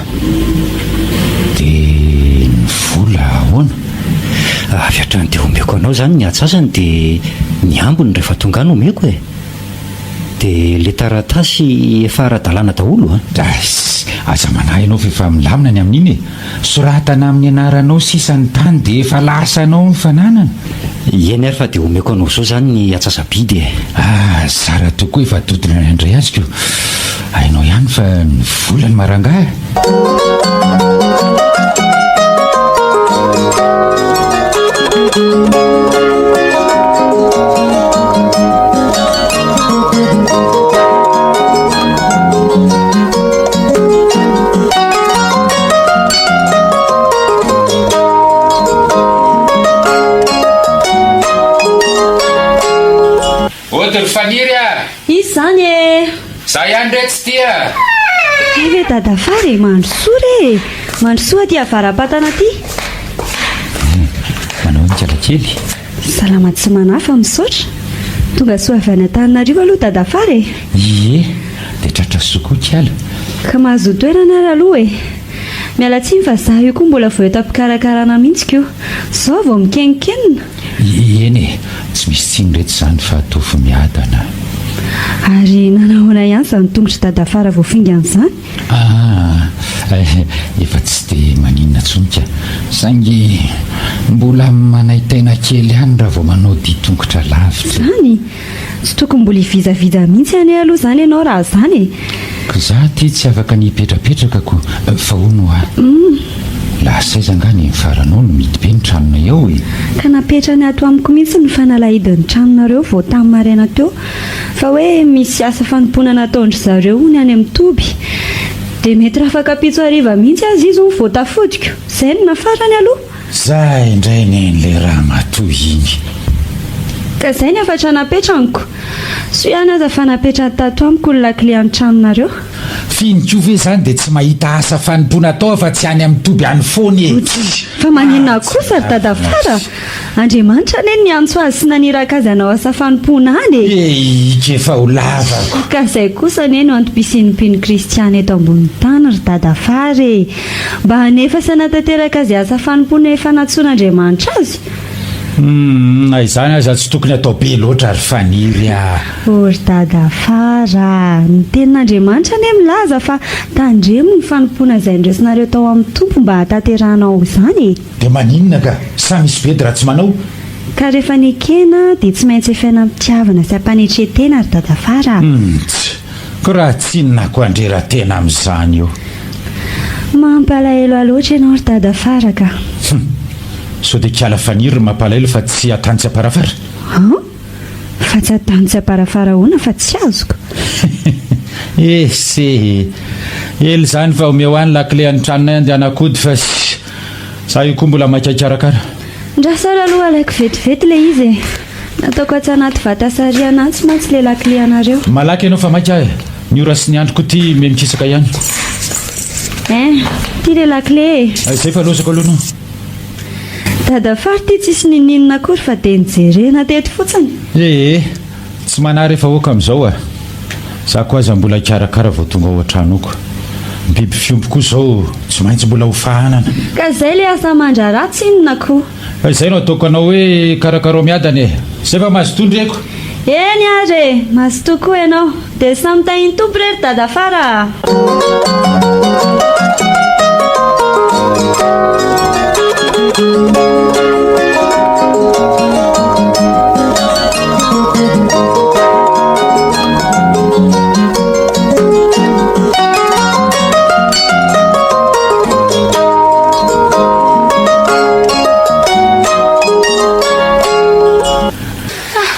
Dia ny vola ahoana? Avy hatrany dia omeko anao izany ny atsasany dia ny ambiny rehefa tonga any omeko e! Dia le taratasy efa ara-dalàna daholo a! Dais! Aza manahy ianao fa efa milamina ny amin'iny e! Soratana amin'ny anaranao sisa ny tany dia efa lasanao ny fananana. Eny ary fa dia omeko anao izao izany ny atsasa-bidy e! Ah, zara tokoa efa dodona ny handray azy ko! Hainao ihany fa ny vola no marangahy. Ody ry Faniry a! Iza izany e? Za ihany re tsy tia. Hay ve dadafara e, mandrosoa re e! Mandrosoa aty avara-patana aty. Manao ahoana ikalakely? Salama tsy manahy fa misaotra. Tonga soa avy any Antananarivo aloha dadafara e! Ie, dia tratra soa koa ikala. Ka mahazoa toerana ary aloha e! Miala tsiny fa za io koa mbola vao eto am-pikarakarana mihitsy ko! Zao vao mikenonkenona! Eny e, tsy misy tsiny reto izany fa ataovy miadana. Ary nanahoana ihany izany tongotr'i dadafara voafingana izany? Ah, efa tsy dia maninona intsony ka. Saingy mbola manaintaina kely ihany raha vao manao dia tongotra lavitra. Izany? Tsy tokony mbola hivizavija mihitsy anie aloha izany ianao raha izany e! Ka za aty tsy afaka ny hipetrapetraka ko, fa hono hoa, lasa aiza angaha ny faranao no mihidy be ny tranonay ao e? Ka napetrany ato amiko mihitsy ny fanalahidin'ny tranonareo vao tamin'ny maraina teo, fa hoe misy asa fanompoana nataon-dry zareo hono any amin'ny toby, dia mety rafakampitso hariva mihitsy aza izy hono vao tafodiko, izay no nafarany aloha. Zay indray neny le ramatoa iny. Ka zay ny hafatra napetraniko. Soa ihany aza fa napetrany tato amiko ny lakile an'ny tranonareo. F'iny koa ve izany dia tsy mahita asa fanompoana atao afa-tsy any amin'ny toby any foana e! Fa maninona kosa ry Dadafara? Andriamanitra anie no niantso azy sy naniraka azy hanao asa fanompoana any e! Eika efa ho lavako. Ka izay kosa anie no antom-pisian'ny mpino kristiana eto ambonin'ny tany ry Dadafara e! Mba hanefa sy hanatanteraka izay asa fanompoana efa nantsoin'Andriamanitra azy. Humm, na izany aza tsy tokony atao be loatra ry Faniry a! O ry Dada Fara a! Ny Tenin'Andriamanitra anie milaza fa tandremo ny fanompoana izay ndraisinareo tao amin'ny Tompo mba hahatanterahanao izany e! Dia maninona ka? Sa misy bedy raha tsy manao? Ka rehefa nekena dia tsy maintsy efaina am-pitiavana sy am-panetren-tena ry Dada Fara a! Humm, tsia, ko raha tsinona ko andrera-tena amin'izany io. Mampalahelo ahy loatra ianao ry Dada Fara ka! Humm, sao dia kiala Faniry no mampalahelo fa tsy atany tsy am-parafara? An? Fa tsy atany tsy am-parafara ahoana fa tsy azoko? Ese e! Ela izany fa omeo ahy ny lakile an'ny tranonay andehanako hody fa za io koa mbola maika hikarakara. Ndraso ary aloha alaiko vetivety ilay izy e! Nataoko atsy anaty vata sarihana atsy mantsy ilay lakile anareo. Malaky ianao fa maika aho e! Ny ora sy ny androko ity miha mikisaka ihany. Hein! Ity ilay lakile e! Izay fa lozako aloha anao. Dadafara ity tsisy ninoninona akory fa dia nijerena teto fotsiny. Ee, tsy manahy rehefa ok amin'izao a! Za koa aza mbola hikarakara vao tonga ao an-tranoko. Ny biby fiompy koa izao tsy maintsy mbola ho fahanana. Ka izay ilay asa aman-draharaha tsinona ko. Fa izay no ataoko anao hoe karakarao miadana e! Izay fa mazotoa ndry ko! Eny ary e! Mazotoa koa ianao. Dia samy tahin'ny Tompo re ry Dadafara a!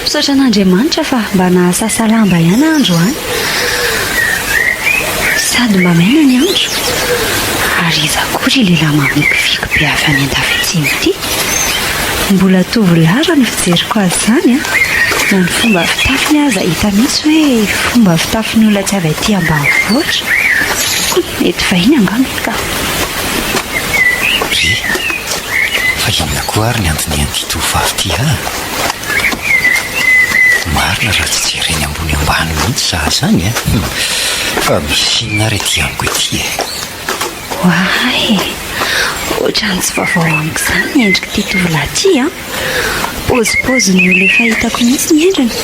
Misaotra an'Andriamanitra fa mba nahasasa lamba ihany aho androany. Sady mba maina ny andro. Ary iza koa ry lehilahy mamikiviky be avy any andafy atsimo ity? Mbola tovolahy raha ny fijeriko azy izany an! Na ny fomba fitafiny aza hita mihitsy hoe fomba fitafin'ny olona tsy avy aty ambanivohitra. Mety vahiny angamba iny ka. Ry, fa inona koa ary ny andinihan'ity tovovavy ity ah? Marina raha tsy jereny ambony ambany mihitsy za zany eh! Fa misy inona ary aty amiko ety eh? Oay! Ohatran'ny tsy vaovao amiko izany ny endrik'ity tovolahy ity an! Paozipaozin'ny olona efa hitako mihitsy ny endriny.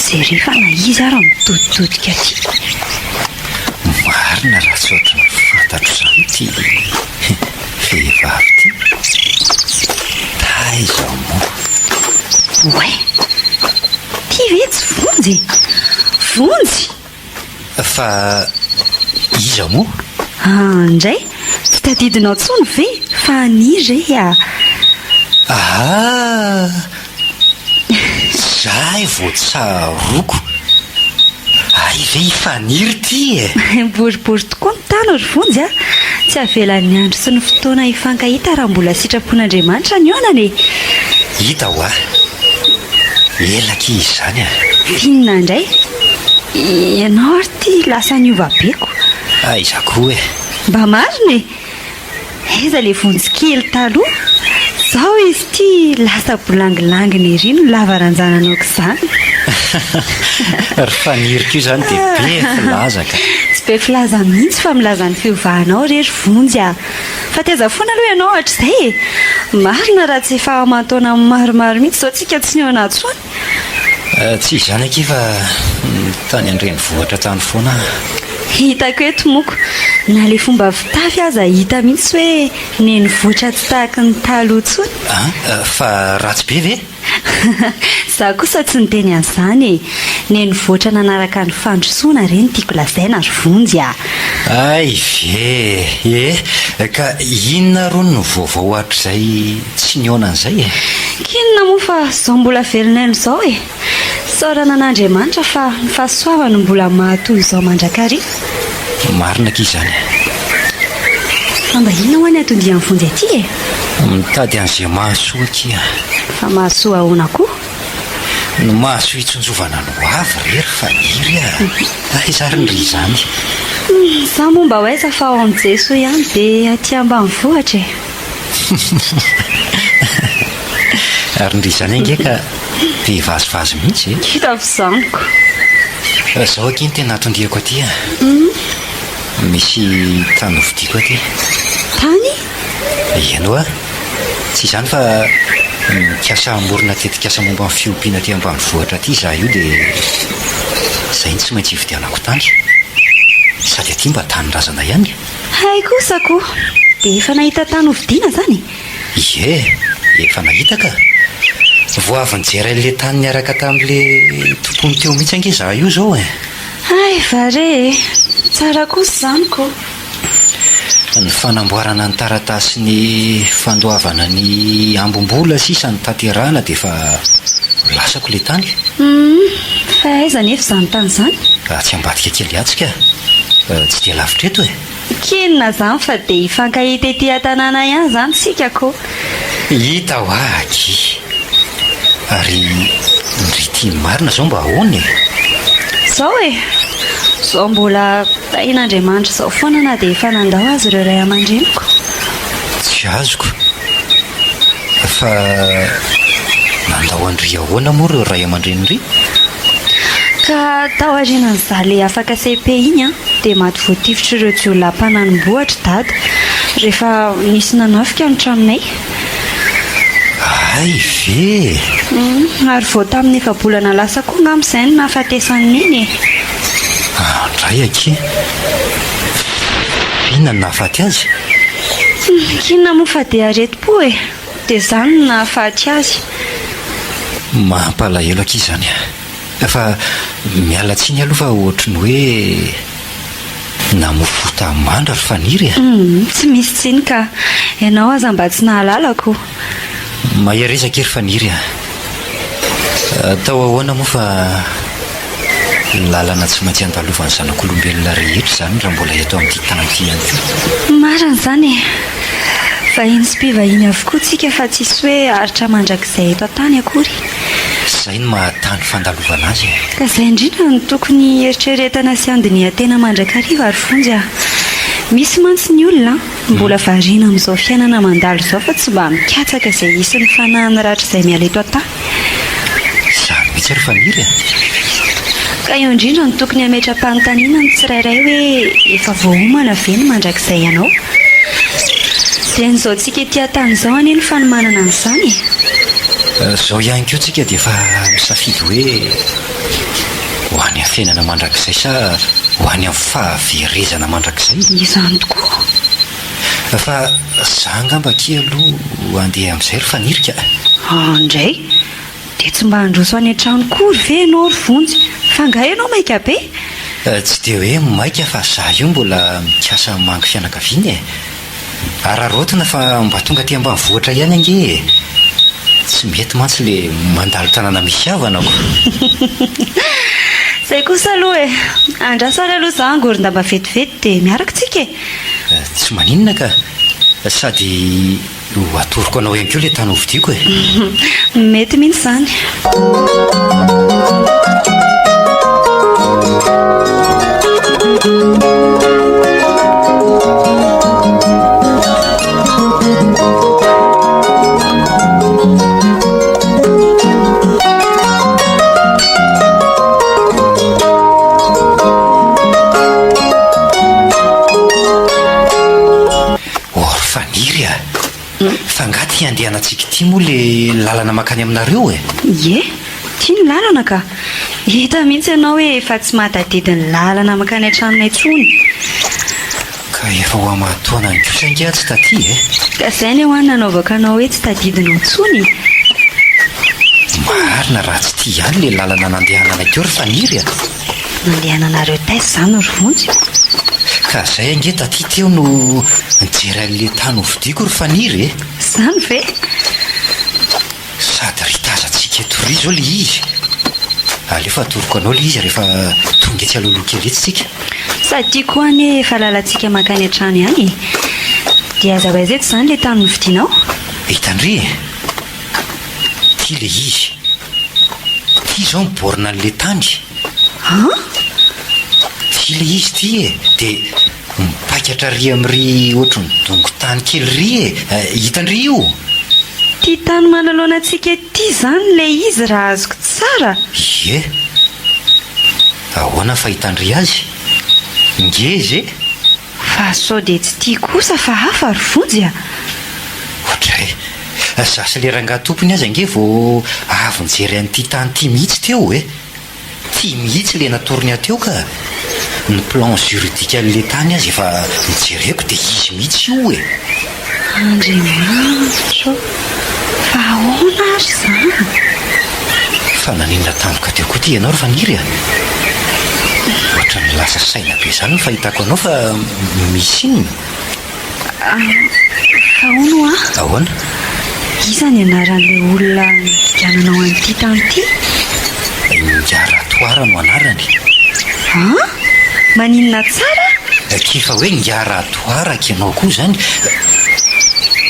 Jereo fa na izy ary mitoditodika aty. Marina raha tsy ohatran'ny fantatro izany ity vehivavy ity. Taiza moa? Oay! Ity ve tsy Vonjy e? Vonjy! Fa iza moa? Ah ndray, tsy tadidinao tsony ve fa ani re ah. Ah! Zay vao tsaroako. Hay ve i Faniry ity e! Boribory tokoa ny tany ry Vonjy a! Tsy avelan'ny andro sy ny fotoana hifankahita raha mbola sitrapon'Andriamanitra ny haonana e! Hita hoa! Ela akia izy izany a! F'inona indray? Ianao ary ity lasa niova be ko! Aiza koa e! Mba marina e! Aiza ilay vonjy kely taloha? Zao izy ity lasa bolangilangina ery no lava ranjanana aok'izany. Ry Faniry koa izany dia be filaza ka! Tsy be filaza mihitsy fa milaza ny fiovanao re ry Vonjy a! Fa taiza foana aloha ianao hatrizay e! Marina raha tsy efa aman-taona maromaro mihitsy izao tsika tsy nihaona intsony. Tsy izany akia fa tany an-drenivohitra tany foana aho. Hitako eto moko, na ilay fomba fitafy aza hita mihitsy hoe nenivohitra tsy tahaky ny taloha intsony. An! Fa ratsy be ve? Za kosa tsy niteny an'izany e! Nenivoatra nanaraka ny fandrosoana re no tiako lazaina ry Vonjy a! Hay ve e! Ka inona rony no vaovao hatrizay tsy nihaonana izay e? K'inona moa fa izao mbola velon'aina izao e! Isaorana an'Andriamanitra fa ny fahasoavany no mbola mahatoy izao mandrakariva. Marina akia izany e! Fa mba inona hoa ny anton-dian'i Vonjy aty e? Mitady an'izay mahasoa akia. Fa mahasoa ahoana koa? Ny mahasoa hitsinjovana ny ho avy re ry Faniry a! Aiza ary ndry izany? Za moa mba ho aiza fa ao amin'i Jesoa ihany dia aty ambanivohitra e. Ary ndry izany ange ka be vazivazy mihitsy e. Hitako izany ko. Zao akia ny tena anton-diako aty a. Misy tany hovidiako aty. Tany? Eny hoa. Tsy izany fa mikasa hamorona tetikasa momba ny fiompiana aty ambanivohitra aty izaho io dia izay no tsy maintsy hividianako tany. Sady aty mba tanindrazana ihany. Hay kosa ko! Dia efa nahita tany hovidiana izany e? Ie, efa nahita ka! Vao avy nijery an'ilay tany niaraka tamin'ilay tompony teo mihitsy ange izaho io izao e! Hay va re e! Tsara kosa izany ko! Ny fanamboarana ny taratasin'ny fandoavana ny ambim-bola sisa no tanterahana dia efa lasako ilay tany. Humm, fa aiza anefa izany tany izany? Atsy ambadika kely atsy ka! Tsy dia lavitra eto e! K'inona izany fa dia hifankahita ety an-tanàna ihany izany isika ko! Hita hoa aky! Ary ndry ity marina izao mba ahoana e? Izao e! Izao mbola. Tahian'Andriamanitra izao foana na dia efa nandao aza ireo ray aman-dreniko. Tsy azoko. Fa nandao an-dry ahoana moa ireo ray aman-drenin-dry? Ka tao aorianan'izaho le afaka cepe iny an, dia maty voatifitr'ireo jiolahy mpananim-bohitra dada, rehefa nisy nanafika ny tranonay. Hay ve e! Ary vao tamin'ny efa-bolana lasa koa angamba izay no nahafatesan'i Neny e! Andray akia! Inona no nahafaty azy? K'inona moa fa dia aretim-po e! Dia izany no nahafaty azy. Mampalahelo akia izany a! Fa miala tsiny aloha fa ohatry ny hoe namofota mandra ry Faniry a! Humm, tsy misy tsiny ka! Ianao aza mba tsy nahalala ko! Mahereza akia ry Faniry a! Atao ahoana moa fa lalana tsy maintsy andalovan'ny zanak'olombelona rehetra izany raha mbola eto amin'ity tany ity ihany koa. Marina izany e! Vahiny sy mpivahiny avokoa tsika fa tsisy hoe haharitra mandrakizay eto an-tany akory. Izay no maha tany fandalovana azy e! Ka izay indrindra no tokony hieritreretana sy handinihan-tena mandrakariva ry Vonjy a! Misy mantsy ny olona mbola variana amin'izao fiainana mandalo izao fa tsy mba mikatsaka izay hisy ny fanahiny rahatrizay miala eto an-tany. Izany mihitsy ry Faniry a! Ka eo indrindra no tokony hametra-panontaniana ny tsirairay hoe efa voaomana ve ny mandrakizay anao? Dieny izao tsika ety an-tany izao anie no fanomanana an'izany e! Izao ihany koa tsika dia efa misafidy hoe ho any amin'ny fiainana mandrakizay sa ho any amin'ny fahaverezana mandrakizay. Izany tokoa. Fa za angamba akia aloha handeha amin'izay ry Faniry ka. Andray! Dia tsy mba handroso any an-trano koa ry ve ianao ry Vonjy? Fa angaha ianao maika be? Tsy dia hoe maika fa za io mbola mikasa hamangy fianakaviana e. Araraotina fa mba tonga aty ambanivohitra ihany ange e! Tsy mety mantsy le mandalo tanàna misy havana ko! Zay kosa aloha e! Andraso ary aloha za hangoron-damba vetivety dia miaraka tsika e! Tsy maninona ka! Sady ho atoroko anao ihany koa le tany hovidiako e! Mety mihitsy izany. Oh ry Faniry a! Fa nga ty andehanantsika ity moa le lalana mankany aminareo e? Ie, ity ny lalana ka! Hita mihitsy ianao hoe efa tsy mahatadidy ny lalana mankany an-tranonay intsony. Ka efa ho aman-taonany kosa ange aho tsy taty e! Ka izay anie hoa no nanaovako anao hoe tsy tadidinao intsony e! Marina raha tsy ity ihany le lalana nandehananay teo ry Faniry a! Nandehananareo taiza izany ry Vonjy? Ka zay ange taty teo no nijery an'le tany hovidiako ry Faniry e! Izany ve? Sady ry tazantsika eto ry izao le izy. Aleo fa atoroko anao le izy rehefa tonga etsy alohaloha kely etsy tsika. Sady tiako koa anie efa lalantsika mankany an-trano ihany e! Dia aiza ho aiza eto izany le tany novidianao? Hitan-dry e! Ty le izy. Ty izao ny borne an'le tany. An? Ity ilay izy ity e! Dia mipaikatra ary amin'ry ohatry ny dongon-tany kely ry e! Hitan-dry io? Ity tany manoloana antsika ity izany ilay izy raha azoko tsara? Ie! Ahoana fahitan-dry azy? Ngeza e! Fa sao dia tsy tia kosa fa hafa ry Vonjy a! Ohatray! Za sy le rangahy tompony aza ange vao avy nijery an'ity tany ity mihitsy teo e! Ty mihitsy le natorony ahy teo ka! Ny plan juridique an'le tany aza efa nojereko dia izy mihitsy io e! Andriamanitra ô! Fa ahoana ary izany? Fa naninona tampoka teo koa ty ianao ry Faniry a? Ohatran'ny lasa saina be izany ny fahitako anao fa misy inona? Fa hono hoa? Ahoana? Iza ny anaran'ilay olona nividiananao an'ity tany ity? Ingahy Ratoara no anarany. An? Maninona tsara? K'efa hoe Ingahy Ratoara k'ianao koa izany.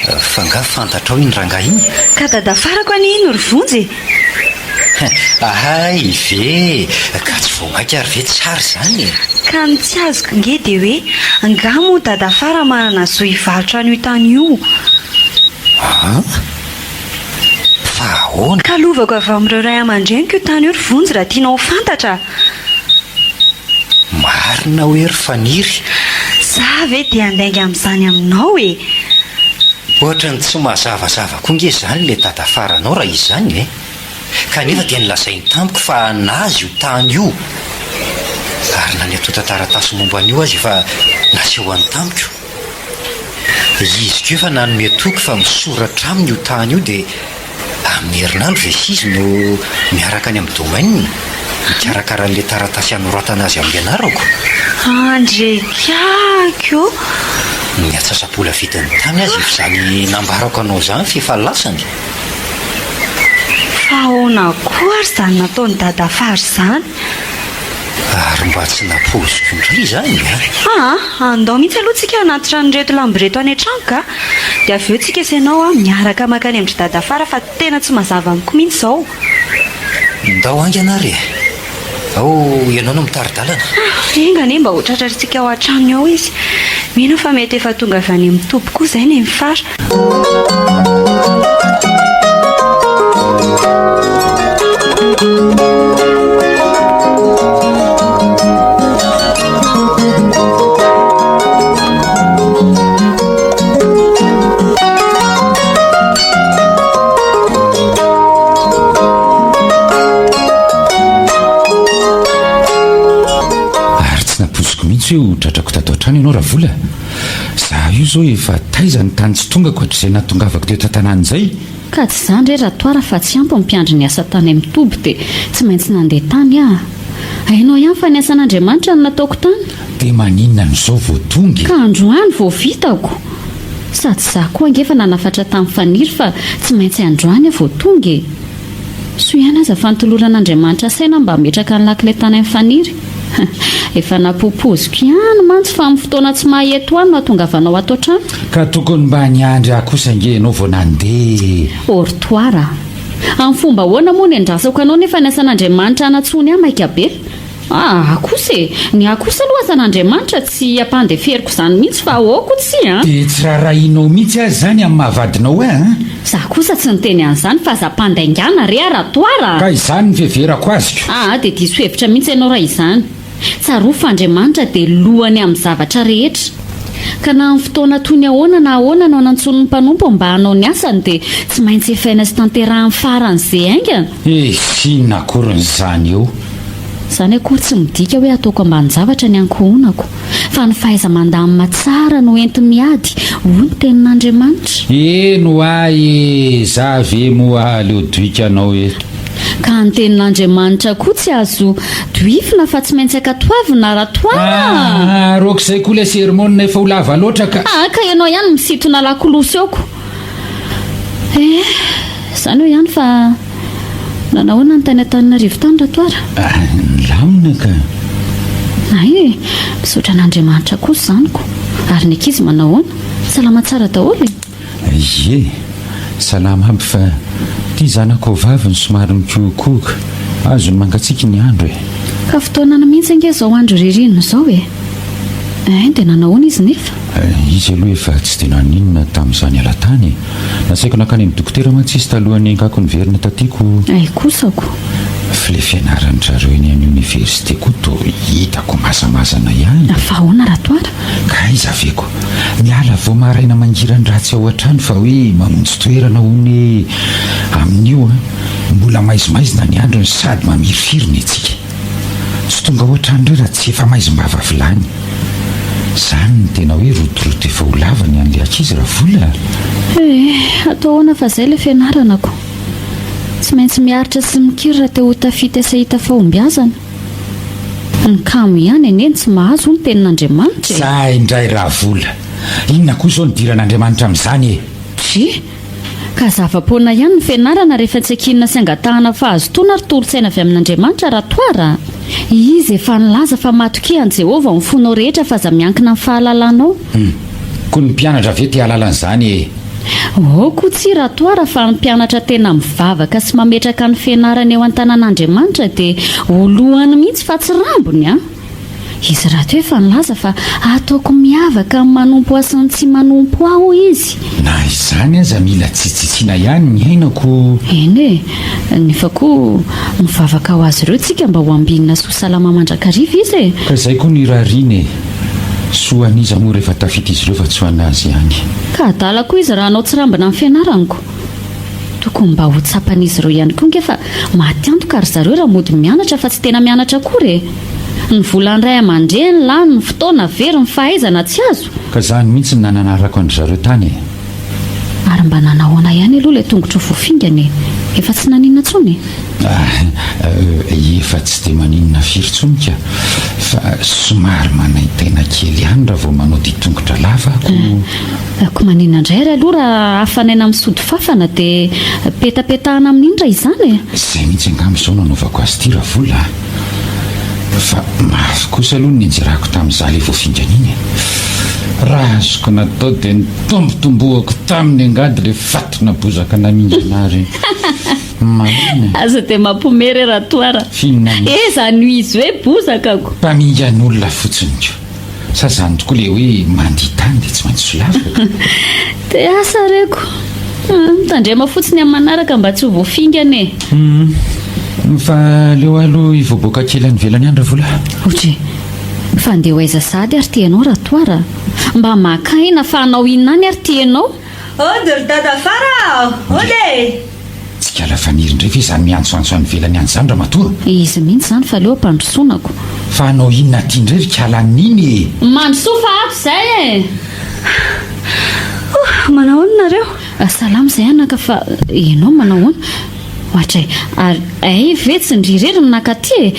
Fa angaha fantatrao iny rangahy iny? Ka dadafarako anie iny ry Vonjy e! Hay ve! Ka tsy vao mainka ary ve tsara izany e? Ka ny tsy azoko nge dia hoe angaha moa dadafara manana zo hivarotra an'io tany io? An? Fa ahoana? Ka lovako avy amin'ireo ray aman-dreniko io tany io ry Vonjy raha tianao ho fantatra a! Marina hoe ry Faniry? Za ve dia handainga amin'izany aminao e! Ohatran'ny tsy mazavazava koa nge izany ilay dadafaranao raha izany e! Kanefa dia nolazainy tamiko fa an'azy io tany io! Ary na ny antontan-taratasy momba an'io aza efa nasehony tamiko. Izy koa efa nanome toky fa misoratra aminy io tany io dia Amin'ny herinandro ve izy no miaraka any amin'ny domaine mikarakara an'ilay taratasy hanoratana azy amin'ny anarako? Andriakiaky ô! Ny atsasa-bola vidin'ny tany aza efa izany nambarako anao izany f'efa lasany. Fa ahoana koa ary izany nataon'i Dadafara izany? Ary mba tsy nampoiziko indray izany a! Aa, andao mihitsy aloha tsika hanatitra an'ireto lamba ireto any an-trano ka! Dia avy eo tsika sy ianao miaraka mankany amin-dry Dadafara fa tena tsy mazava amiko mihitsy izao. Ndao haingana ary e! Ao ianao no mitari-dalana. Ah, enga anie mba ho tratrantsika ao an-tranony ao izy. Mino aho fa mety efa tonga avy any amin'ny toby koa izay Nenifara. Ary tsy nampoiziko mihitsy hoe ho tratrako tato an-trano ianao Ravola. Za io zao efa taiza ny tany tsy tongako hatrizay nahatongavako teto an-tanàna izay. Ka tsy izany re Ratoara fa tsy ampy ny mpiandry niasa tany amin'ny toby dia tsy maintsy nandeha tany aho. Hainao ihany fa ny asan'Andriamanitra no nataoko tany. Dia maninona no izao vao tonga e? Ka androany vao vitako. Sady izaho koa ange efa nanafatra tamin'i Faniry fa tsy maintsy androany aho vao tonga e! Soa ihany aza fa notoloran'Andriamanitra saina aho mba hametraka ny lakile tany amin'i Faniry. Efa napopoziko ihany mantsy fa amin'ny fotoana tsy maha eto ahy no hahatongavanao ato an-trano. Ka tokony mba niandry ahy kosa ange ianao vao nandeha e! Ortoir a! Amin'ny fomba ahoana moa no iandrasako anao nefa ny asan'Andriamanitra hanatsoany ahy maika be? Aa kosa e! Ny ahy kosa aloha asan'Andriamanitra tsy ampandeferiko izany mihitsy fa aoka tsy an! Dia tsy raharahianao mihitsy aza izany amin'ny maha vadinao ahy an! Za kosa tsy niteny an'izany fa aza ampandaingana re a Ratoara a! Ka izany ny fiheverako azy ko! Aa dia diso hevitra mihitsy ianao raha izany. Tsarovy fa Andriamanitra dia lohany amin'ny zavatra rehetra. Ka na amin'ny fotoana toy ny ahoana na ahoana no anantsoany ny mpanompony mba hanao ny asany dia tsy maintsy efaina sy tanterahiny faran'izay haingana. Eish, inona akory ny izany eo? Izany akory tsy midika hoe ataoko ambanin-javatra ny ankohonako, fa ny fahaiza-mandamina tsara no enti-miady, hoy ny Tenin'Andriamanitra. Eny hoa e, za ve moa aleo doika anao eto. Ka ny Tenin'Andriamanitra koa tsy azo dohifina fa tsy maintsy ankatoavina Ratoara a! Aa, aroak'izay koa ilay sermon efa ho lava loatra ka. Aa, ka ianao ihany misintona lakolosy eo ko. Eh, izany eo ihany fa nanahoana ny tany Antananarivo tany Ratoara? Ah, nilamina ka. Hay e, misaotra an'Andriamanitra kosa izany ko. Ary ny ankizy manahoana? Salama tsara daholo e? Ie, salama aby fa ity zanakao vavy no somary mikohokohoka, azony mangatsiaka ny andro e. Ka fotoanany mihitsy ange izao andro ririnina izao e! Hein, dia nanahoana izy nefa? Izy aloha efa tsy dia naninona tamin'izaho niala tany e! Nasaiko nankany amin'ny dokotera mantsy izy talohan'ny niaingako niverina taty ko. Hay kosa ko! F'ilay fianaran-dry zareo eny amin'ny oniversite koa toa hitako mazamazana ihany. Fa ahoana Ratoara? Ka aiza ve ko! Miala vao maraina mangiran-dratsy ao an-trano fa hoe mamonjy toerana hono e! Amin'io an! Mbola maizimaizina ny androny sady mamirifiry ny antsika. Tsy tonga ao an-trano indray raha tsy efa maizim-bava vilany. Izany no tena hoe rotoroto efa ho lava ny an'ilay ankizy Ravola a! Eh, atao ahoana fa izay ilay fianarana ko. Tsy maintsy miaritra sy mikiry raha te ho tafita sy hahita fahombiazana. Ny kamo ihany anie no tsy mahazo hoy ny tenin'Andriamanitra e! Zay indray Ravola! Inona koa izao nidiran'Andriamanitra amin'izany e? Dry! Ka zava-poana ihany ny fianarana rehefa tsy ankinina sy angatahana fahazotoana ary tolo-tsaina avy amin'Andriamanitra Ratoara a! Izy efa nilaza fa matokia an'i Jehovah ao amin'ny fonao rehetra fa aza miankina amin'ny fahalalanao. Hum. Koa ny mpianatra ve te hahalala an'izany e? Oh koa tsia Ratoara fa ny mpianatra tena mivavaka sy mametraka ny fianarany eo an-tanan'Andriamanitra dia ho lohany mihitsy fa tsy rambony a! Izy rahateo efa nilaza fa ataoko miavaka amin'ny manompo ahy sy ny tsy manompo ahy hoy izy. Na izany aza mila tsitsitsiana ihany ny ainako. Eny e, nefa koa mivavaka ho azy ireo tsika mba ho ambinina sy ho salama mandrakariva izy e. Ka izay koa no irariana e. Soa an'iza moa rehefa tafita izy ireo fa tsy ho an'azy ihany. Ka adala koa izy raha hanao tsirambina ny fianarany ko. Tokony mba ho tsapan'izy ireo ihany koa ange fa maty antoka ry zareo raha mody mianatra fa tsy tena mianatra akory e! Ny volan'ny ray aman-dreny lany, ny fotoana very, ny fahaizana tsy azo. Ka izany mihitsy no nananarako an-dry zareo tany e! Ary mba nanahoana ihany aloha ilay tongotro voafingana e? Efa tsy naninona intsony e? Ah, efa tsy dia maninona firy intsony ka! Fa somary manaintaina kely ihany raha vao manao dian-tongotra lava aho ko. Ko maninona indray ary aloha raha hafanaina amin'ny sody fafana dia petapetahana amin'iny raha izany e? Izay mihitsy angamba izao no anaovako azy ity Ravola a! Fa mafy kosa aloha ny nianjerako tamin'izaho ilay voafingana iny e! Raha azoko natao dia nitombotombohako tamin'ny angady ilay fatina bozaka namingana ahy ireny. Marina e! Aza dia mampiomehy re Ratoara. F'inona mihitsy? Eh izany izy hoe bozaka ko! Mpamingan'olona fotsiny ko! Sa zany tokoa le hoe mandia tany dia tsy maintsy solafaka? Dia asa reko. Mitandrema fotsiny amin'ny manaraka mba tsy ho voafingana e. Hum. Fa aleo aloha hivoaboaka kely any ivelany any Ravola. Ohatry. Fa andeha ho aiza sahady ary ty ianao Ratoara? Mba maka aina fa hanao inona any ary ty ianao? Ody ry dadafara a! Ody e! Tsikala faniry indray ve izany miantsoantso any ivelany any izany ramatoa? Izy mihitsy izany fa aleo ampandrosoanako. Fa hanao inona aty indray ry kala nini e? Mandrosoa fa ato izay e! Oh, manao ahoana nareo? Salama izay anaka fa ianao manao ahoana? Ohatray, ary hay ve tsy ndry irery no naka aty e?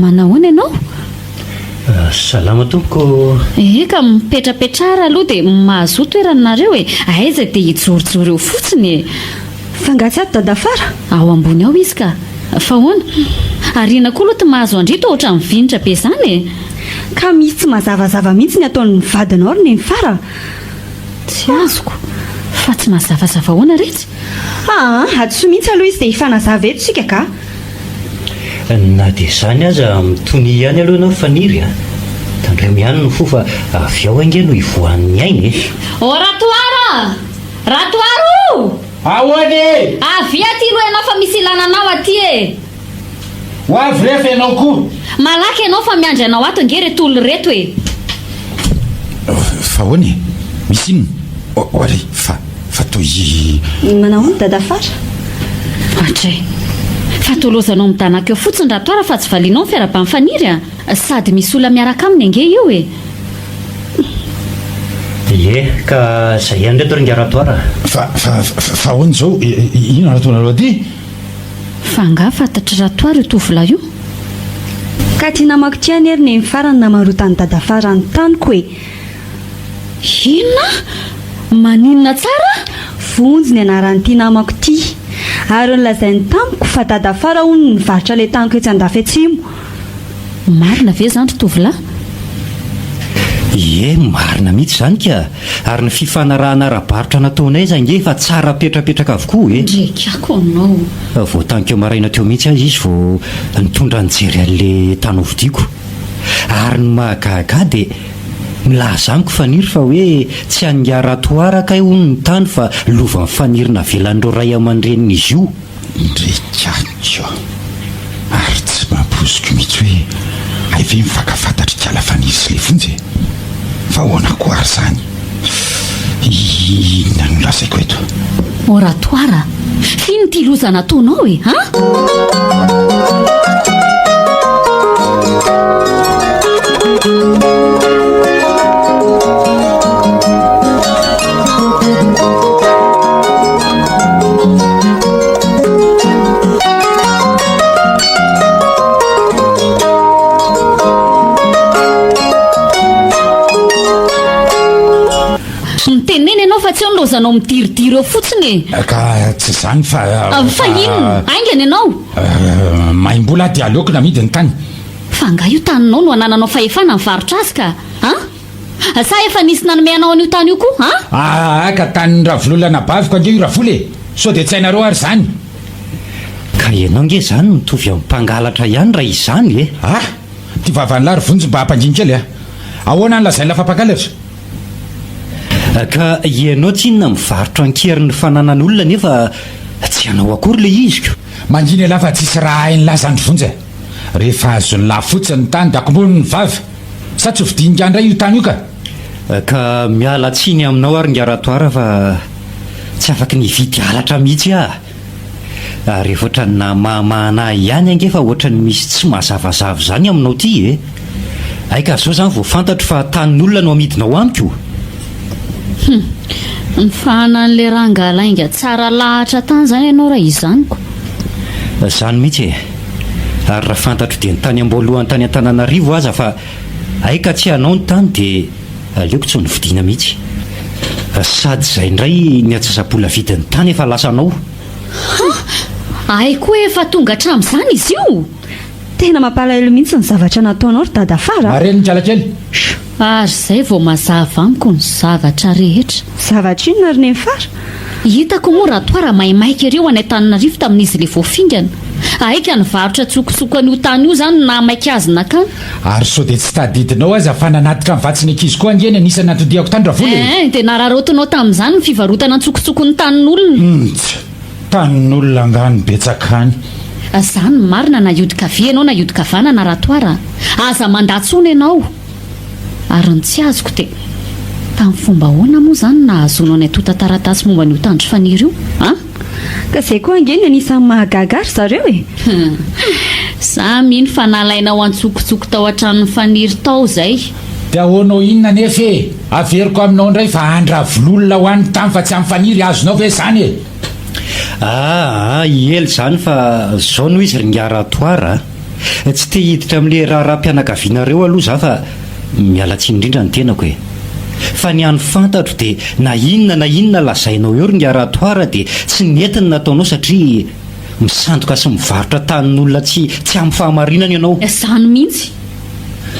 Manao ahoana ianao? Salama tompoko ô! Eka, mipetrapetrara aloha dia mahazoa toerana nareo e! Aiza dia hijorojoro eo fotsiny e! Fa nga tsy ato Dadafara? Ao ambony ao izy ka! Fa ahoana? Ariana koa aloha ty mahazo an-dry toa ohatran'ny vinitra be izany e! Ka misy tsy mazavazava mihitsy ny ataon'ny vadinao ry Nenifara a! Tsy azoko! Fa tsy mazavazava ahoana retsy? Aa, hadisoa mihitsy aloha izy dia hifanazava eto isika ka! Na dia izany aza, mitonia ihany aloha ianao ry Faniry a! Tandremo ihany ny fo fa avy ao ange no hivoahan'ny aina e! Oh Ratoara a! Ratoara o! Ahoana e? Avia aty aloha ianao fa misy ilana anao aty e! Ho avy re fa ianao koa! Malaky ianao fa miandry anao ato ange ireto olona ireto e! Fa ahoana e? Misy inona? Oa re, fa. Fa toa i. Manahoana Dadafara? Hatray. Fa toa lozanao midanaka eo fotsiny Ratoara fa tsy valianao ny fiarahaban'i Faniry a! Sady misy olona miaraka aminy ange io e! Ie, ka zay ihany reto ry ingahy Ratoara a! Fa, fa, fa ahoana izao? Inona no ataonareo aty? Fa angaha fantatr'i Ratoara io tovolahy io? Ka ty namako ty anie ry Nenifara no namarotan'i Dadafara ny taniko e! Inona? Maninona tsara? Vonjy ny anaran'ity namako ity. Ary nolazainy tamiko fa dadafara hono no nivarotra ilay taniko etsy andafy atsimo. Marina ve izany ry tovolahy? Ie, marina mihitsy izany ka! Ary ny fifanarahana ara-barotra nataonay aza ange efa tsara petrapetraka avokoa e! Ndrekako anao. Vao tanikeo maraina teo mihitsy aza izy vao nitondra nijery an'ilay tany hovidiako. Ary ny mahagaga ahy dia milaza amiko Faniry fa hoe tsy an'i Ratoara kay hono ny tany fa lovan'i Faniry navelan'ireo ray aman-drenin'izy io. Ndrekako. Ary tsy mampoiziko mihitsy hoe hay ve mifankafantatry Ikala Faniry sy Levonjy e? Fa ahoana koa ary izany? Inona no lazaiko eto? Oratoire a! F'inona ity loza nataonao e? An? Mitenena ianao fa tsy eo ny lozanao midiridiry eo fotsiny e! Ka tsy izany fa. Fa inona? Haingana ianao! Maimbola aho dia aleoko namidy ny tany. Fa angaha io taninao no anananao fahefana mivarotra azy ka? An? Sa efa nisy nanome anao an'io tany io koa an? Aa ka tanin'i Ravololona anabaviko ange io Ravola e! Sao dia tsy hainareo ary izany? Ka ianao nge izany mitovy amin'ny mpangalatra ihany raha izany e! Ah! Ty vavan'lah ry Vonjy mba ampangino kely a! Ahoana ny lazain'lah fa mpangalatra? Ka ianao tsinona mivarotra an-keriny fananan'olona nefa tsy anao akory ilay izy ko! Mangina elah fa tsisy raha hain'lah zany ry Vonjy a! Rehefa azon'lah fotsiny ny tany dia akombony ny vava! Sa tsy hovidian'ingahy indray io tany io ka? Ka miala tsiny aminao ary ingahy Ratoara fa tsy afaky ny hividy halatra mihitsy aho. Ary efa ohatran'ny namahamahana ahy ihany ange fa ohatran'ny misy tsy mazavazava izany aminao ity e! Hay ka zao izany vao fantatro fa tanin'olona no amidinao amiko? Hum! Mifahana an'ilay rangahy lainga tsara lahatra tany izany ianao raha izany ko! Izany mihitsy e! Ary raha fantatro dieny tany am-boalohany tany Antananarivo aza fa hay ka tsy hanao ny tany dia aleoko tsy novidiana mihitsy. Sady izay indray ny antsasa-bola vidin'ny tany efa lasanao. Ha! Hay koa efa tonga hatramin'izany izy io? Tena mampalahelo mihitsy ny zavatra nataonao ry dadafara a! Mareniny kalakely. Ary izay vao mazava amiko ny zavatra rehetra. Zavatra inona ry nenifara? Hitako moa Ratoara maimaika ery ho any Antananarivo tamin'izy ilay voafingana. Aika nivarotra an-tsokosoko an'io tany io izany no nahamaika azy nakany. Ary sao dia tsy tadidinao aza fa nanatitra ny vatsin'ny ankizy koa ange ny anisan'ny nantodiako tany Ravola e! Eeh, dia nararaotinao tamin'izany ny fivarotana an-tsokosoko ny tanin'olona. Mts! Tanin'olona angaha no betsaka any? Izany no marina na hiodin-kavia ianao na hiodin-kavanana Ratoara a! Aza mandà intsony ianao! Ary ny tsy azoko dia, tamin'ny fomba ahoana moa izany no nahazoanao ny antontan-taratasy momba an'io tandro faniry io? An? Ka izay koa ange no anisan'ny mahagaga ahy ry zareo e! Za mino fa nalainao an-tsokotsoko tao an-tranon'i Faniry tao izay. Dia ahoanao inona anefa e? Averiko aminao indray fa andravololona ho an'ny tany fa tsy amin'i Faniry, azonao ve izany e? Aa, i ela izany fa zao no izy ry ingahy Ratoara a! Tsy te hiditra amin'le raharaham-pianakavianareo aloha za fa miala tsiny indrindra ny tenako e! Fa ny hany fantatro dia na inona na inona lazainao eo ry ingahy Ratoara dia tsy nety ny nataonao satria misandoka sy mivarotra tanin'olona tsy tsy amin'ny fahamarinana ianao. Izany mihitsy.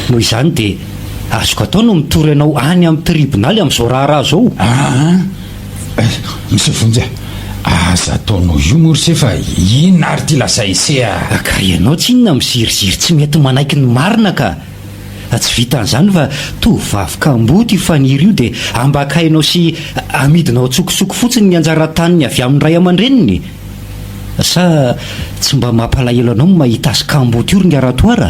Noho izany dia azoko atao no mitory anao any amin'ny tribonaly amin'izao raharaha izao. Aa! Monsieur Vonjy a! Aza ataonao io moa ry se fa inona ary ity lazain'i se a! Ka ianao tsinona miziriziry tsy mety manaiky ny marina ka! Tsy vitan'izany fa tovovavy kamboty io Faniry io dia ambakainao sy amidinao an-tsokosoko fotsiny ny anjara taniny avy amin'ny ray aman-dreniny! Sa tsy mba mampalahelo anao ny mahita azy kamboty io ry nga Ratoara?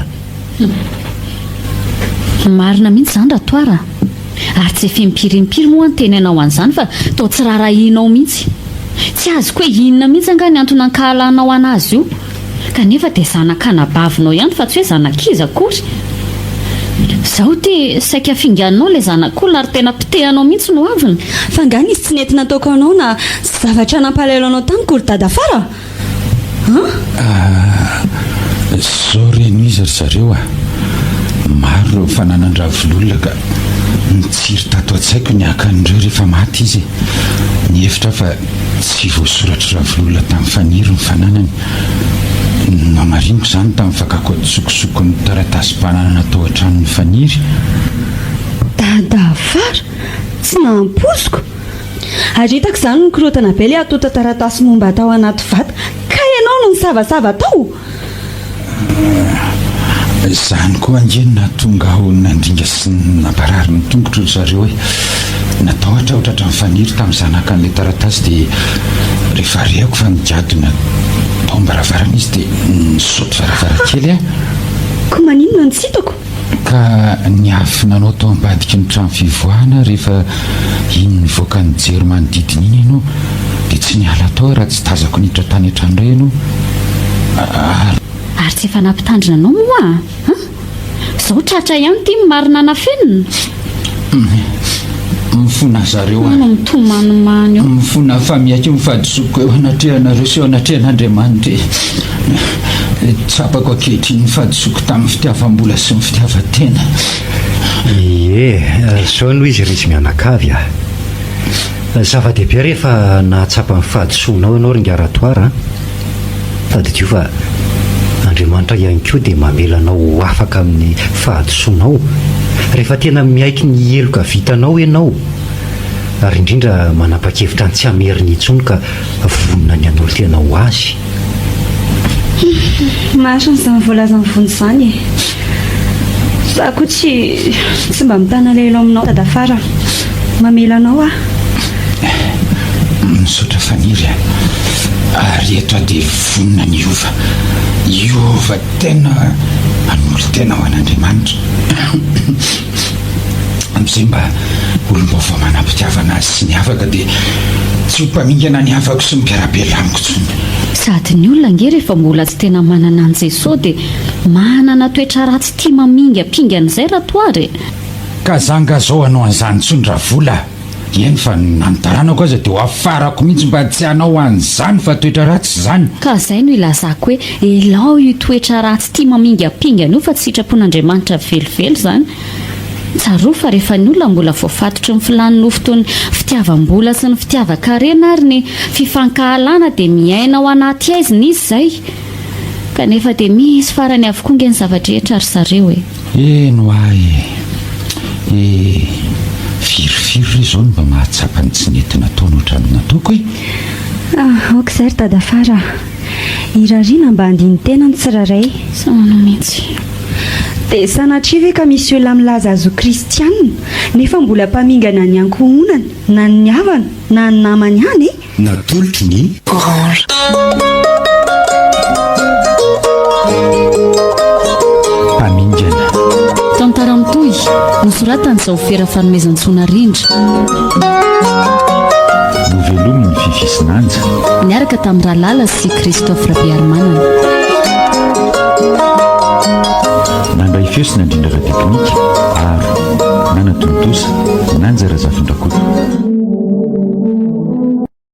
Marina mihitsy izany Ratoara a! Ary tsy efa impiry impiry moa aho niteny anao an'izany fa toa tsy raharahianao mihitsy. Tsy azoko hoe inona mihitsy angaha ny antony ankahalanao an'azy io. Kanefa dia zanak'anabavinao ihany fa tsy hoe zanak'iza akory. Izao ity saika finganinao ilay zanak'olona ary tena potehanao mihitsy no aviny. Fa angaha nisy tsy nety nataoko anao na zavatra nampalahelo anao tamiko ry dadafara a? Ah, zao re no izy ry zareo a! Maro ireo fananan-dravololona ka nitsiry tato an-tsaiko ny haka an'ireo rehefa maty izy e! Nihevitra aho fa tsy voasoratr'i Ravololona tamin'ny faniry ny fananany. Nohamariniko izany tamin'ny fakako an-tsokosoko ny taratasim-pananana tao an-tranon'i Faniry. Dadafara! Tsy nampoiziko! Ary hitako izany nikorontana be ilay antontan-taratasy momba tao anaty vata, ka ianao no nisavasava tao! Izany koa ange no nahatonga aho nandringa sy namparary ny tongotro ry zareo e! Natahotra aho tratran'ny faniry tamin'ny zanaka an'ilay taratasy dia rehefa rehako fa nigadona tao am-baravarana izy dia nisaoty varavarankely aho. Koa maninona no tsy hitako? Ka niafina anao tao ambadiky ny trano fivoahana rehefa iny nivoaka nijery manodidina iny ianao dia tsy niala tao aho raha tsy tazako niditra tany an-trano indray ianao ary. Ary tsy efa nampitandrina anao moa aho an? Zao tratra ihany ity ny marina nafenina. Mifona zareo a. No mitomanimany eo. Mifona fa miaiky ny fahadisoako eo anatrehanareo sy eo anatrehan'Andriamanitra e. Tsapako ankehitriny ny fahadisoako tamin'ny fitiavam-bola sy ny fitiavan-tena. Ie, zao no izy ry izy mianakavy a. Zava-dehibe rehefa nahatsapa ny fahadisoanao ianao ry Ingahy Ratoara a. Tadidio fa Andriamanitra ihany koa dia mamela anao ho afaka amin'ny fahadisoanao rehefa tena miaiky ny heloka vitanao ianao ary indrindra manapa-kevitra ny tsy hamerina intsony ka vonona ny hanolo-tena ho Azy. Marina izany voalazan'i Vonjy izany e! Za koa tsy tsy mba mitana alahelo aminao Dadafara a! Mamela anao aho. Misaotra Faniry a! Ary eto aho dia vonona ny hiova, hiova tena hanolo-tena ho an'Andriamanitra. Amin'izay mba olom-baovao manam-pitiavana azy sy ny hafa ka dia tsy ho mpamingana ny havako sy ny mpiara-belona amiko intsony. Sady ny olona ange rehefa mbola tsy tena manana an'i Jesoa dia manana toetra ratsy tia mamingampingana izay Ratoara e! Ka za nga zao hanao an'izany intsony Ravola a! Eny fa na ny taranako aza dia ho afarako mihitsy mba tsy hanao an'izany fa toetra ratsy izany. Ka izay no ilazako hoe elao io toetra ratsy tia mamingampingana io fa tsy sitrapon'Andriamanitra velively izany. Tsarovy fa rehefa ny olona mbola voafatotry ny filàn'ny nofo toy ny fitiavam-bola sy ny fitiavan-karena ary ny fifankahalana dia miaina ao anaty haizina izy izay. Kanefa dia misy farany avokoa nge ny zava-drehetra ry zareo e. Eny hoa e! E! Firifiry re izao no mba mahatsapa ny tsy nety nataony ohatran'ny nataoko e! Ah, aoka izay ry Dadafara a! Irariana mba handini-tena ny tsirairay. Sa manao mihitsy. Dia sanatria ve ka misy olona milaza azy ho kristianina nefa mbola mpamingana ny ankohonany na ny havana na ny namany ihany e? Natolotry ny. Orange. Mpamingana. Tantara mitohy, nosoratan'i Jaofera Fanomezantsoa Narindra. Novelomin'i Fiffi sy Nanja. Niaraka tamin'i Ralala sy Christophe Rabearimanana. Nandray feo sy nandrindra ara-teknika, Aro. Nanatontosa, Nanja Razafindrakoto.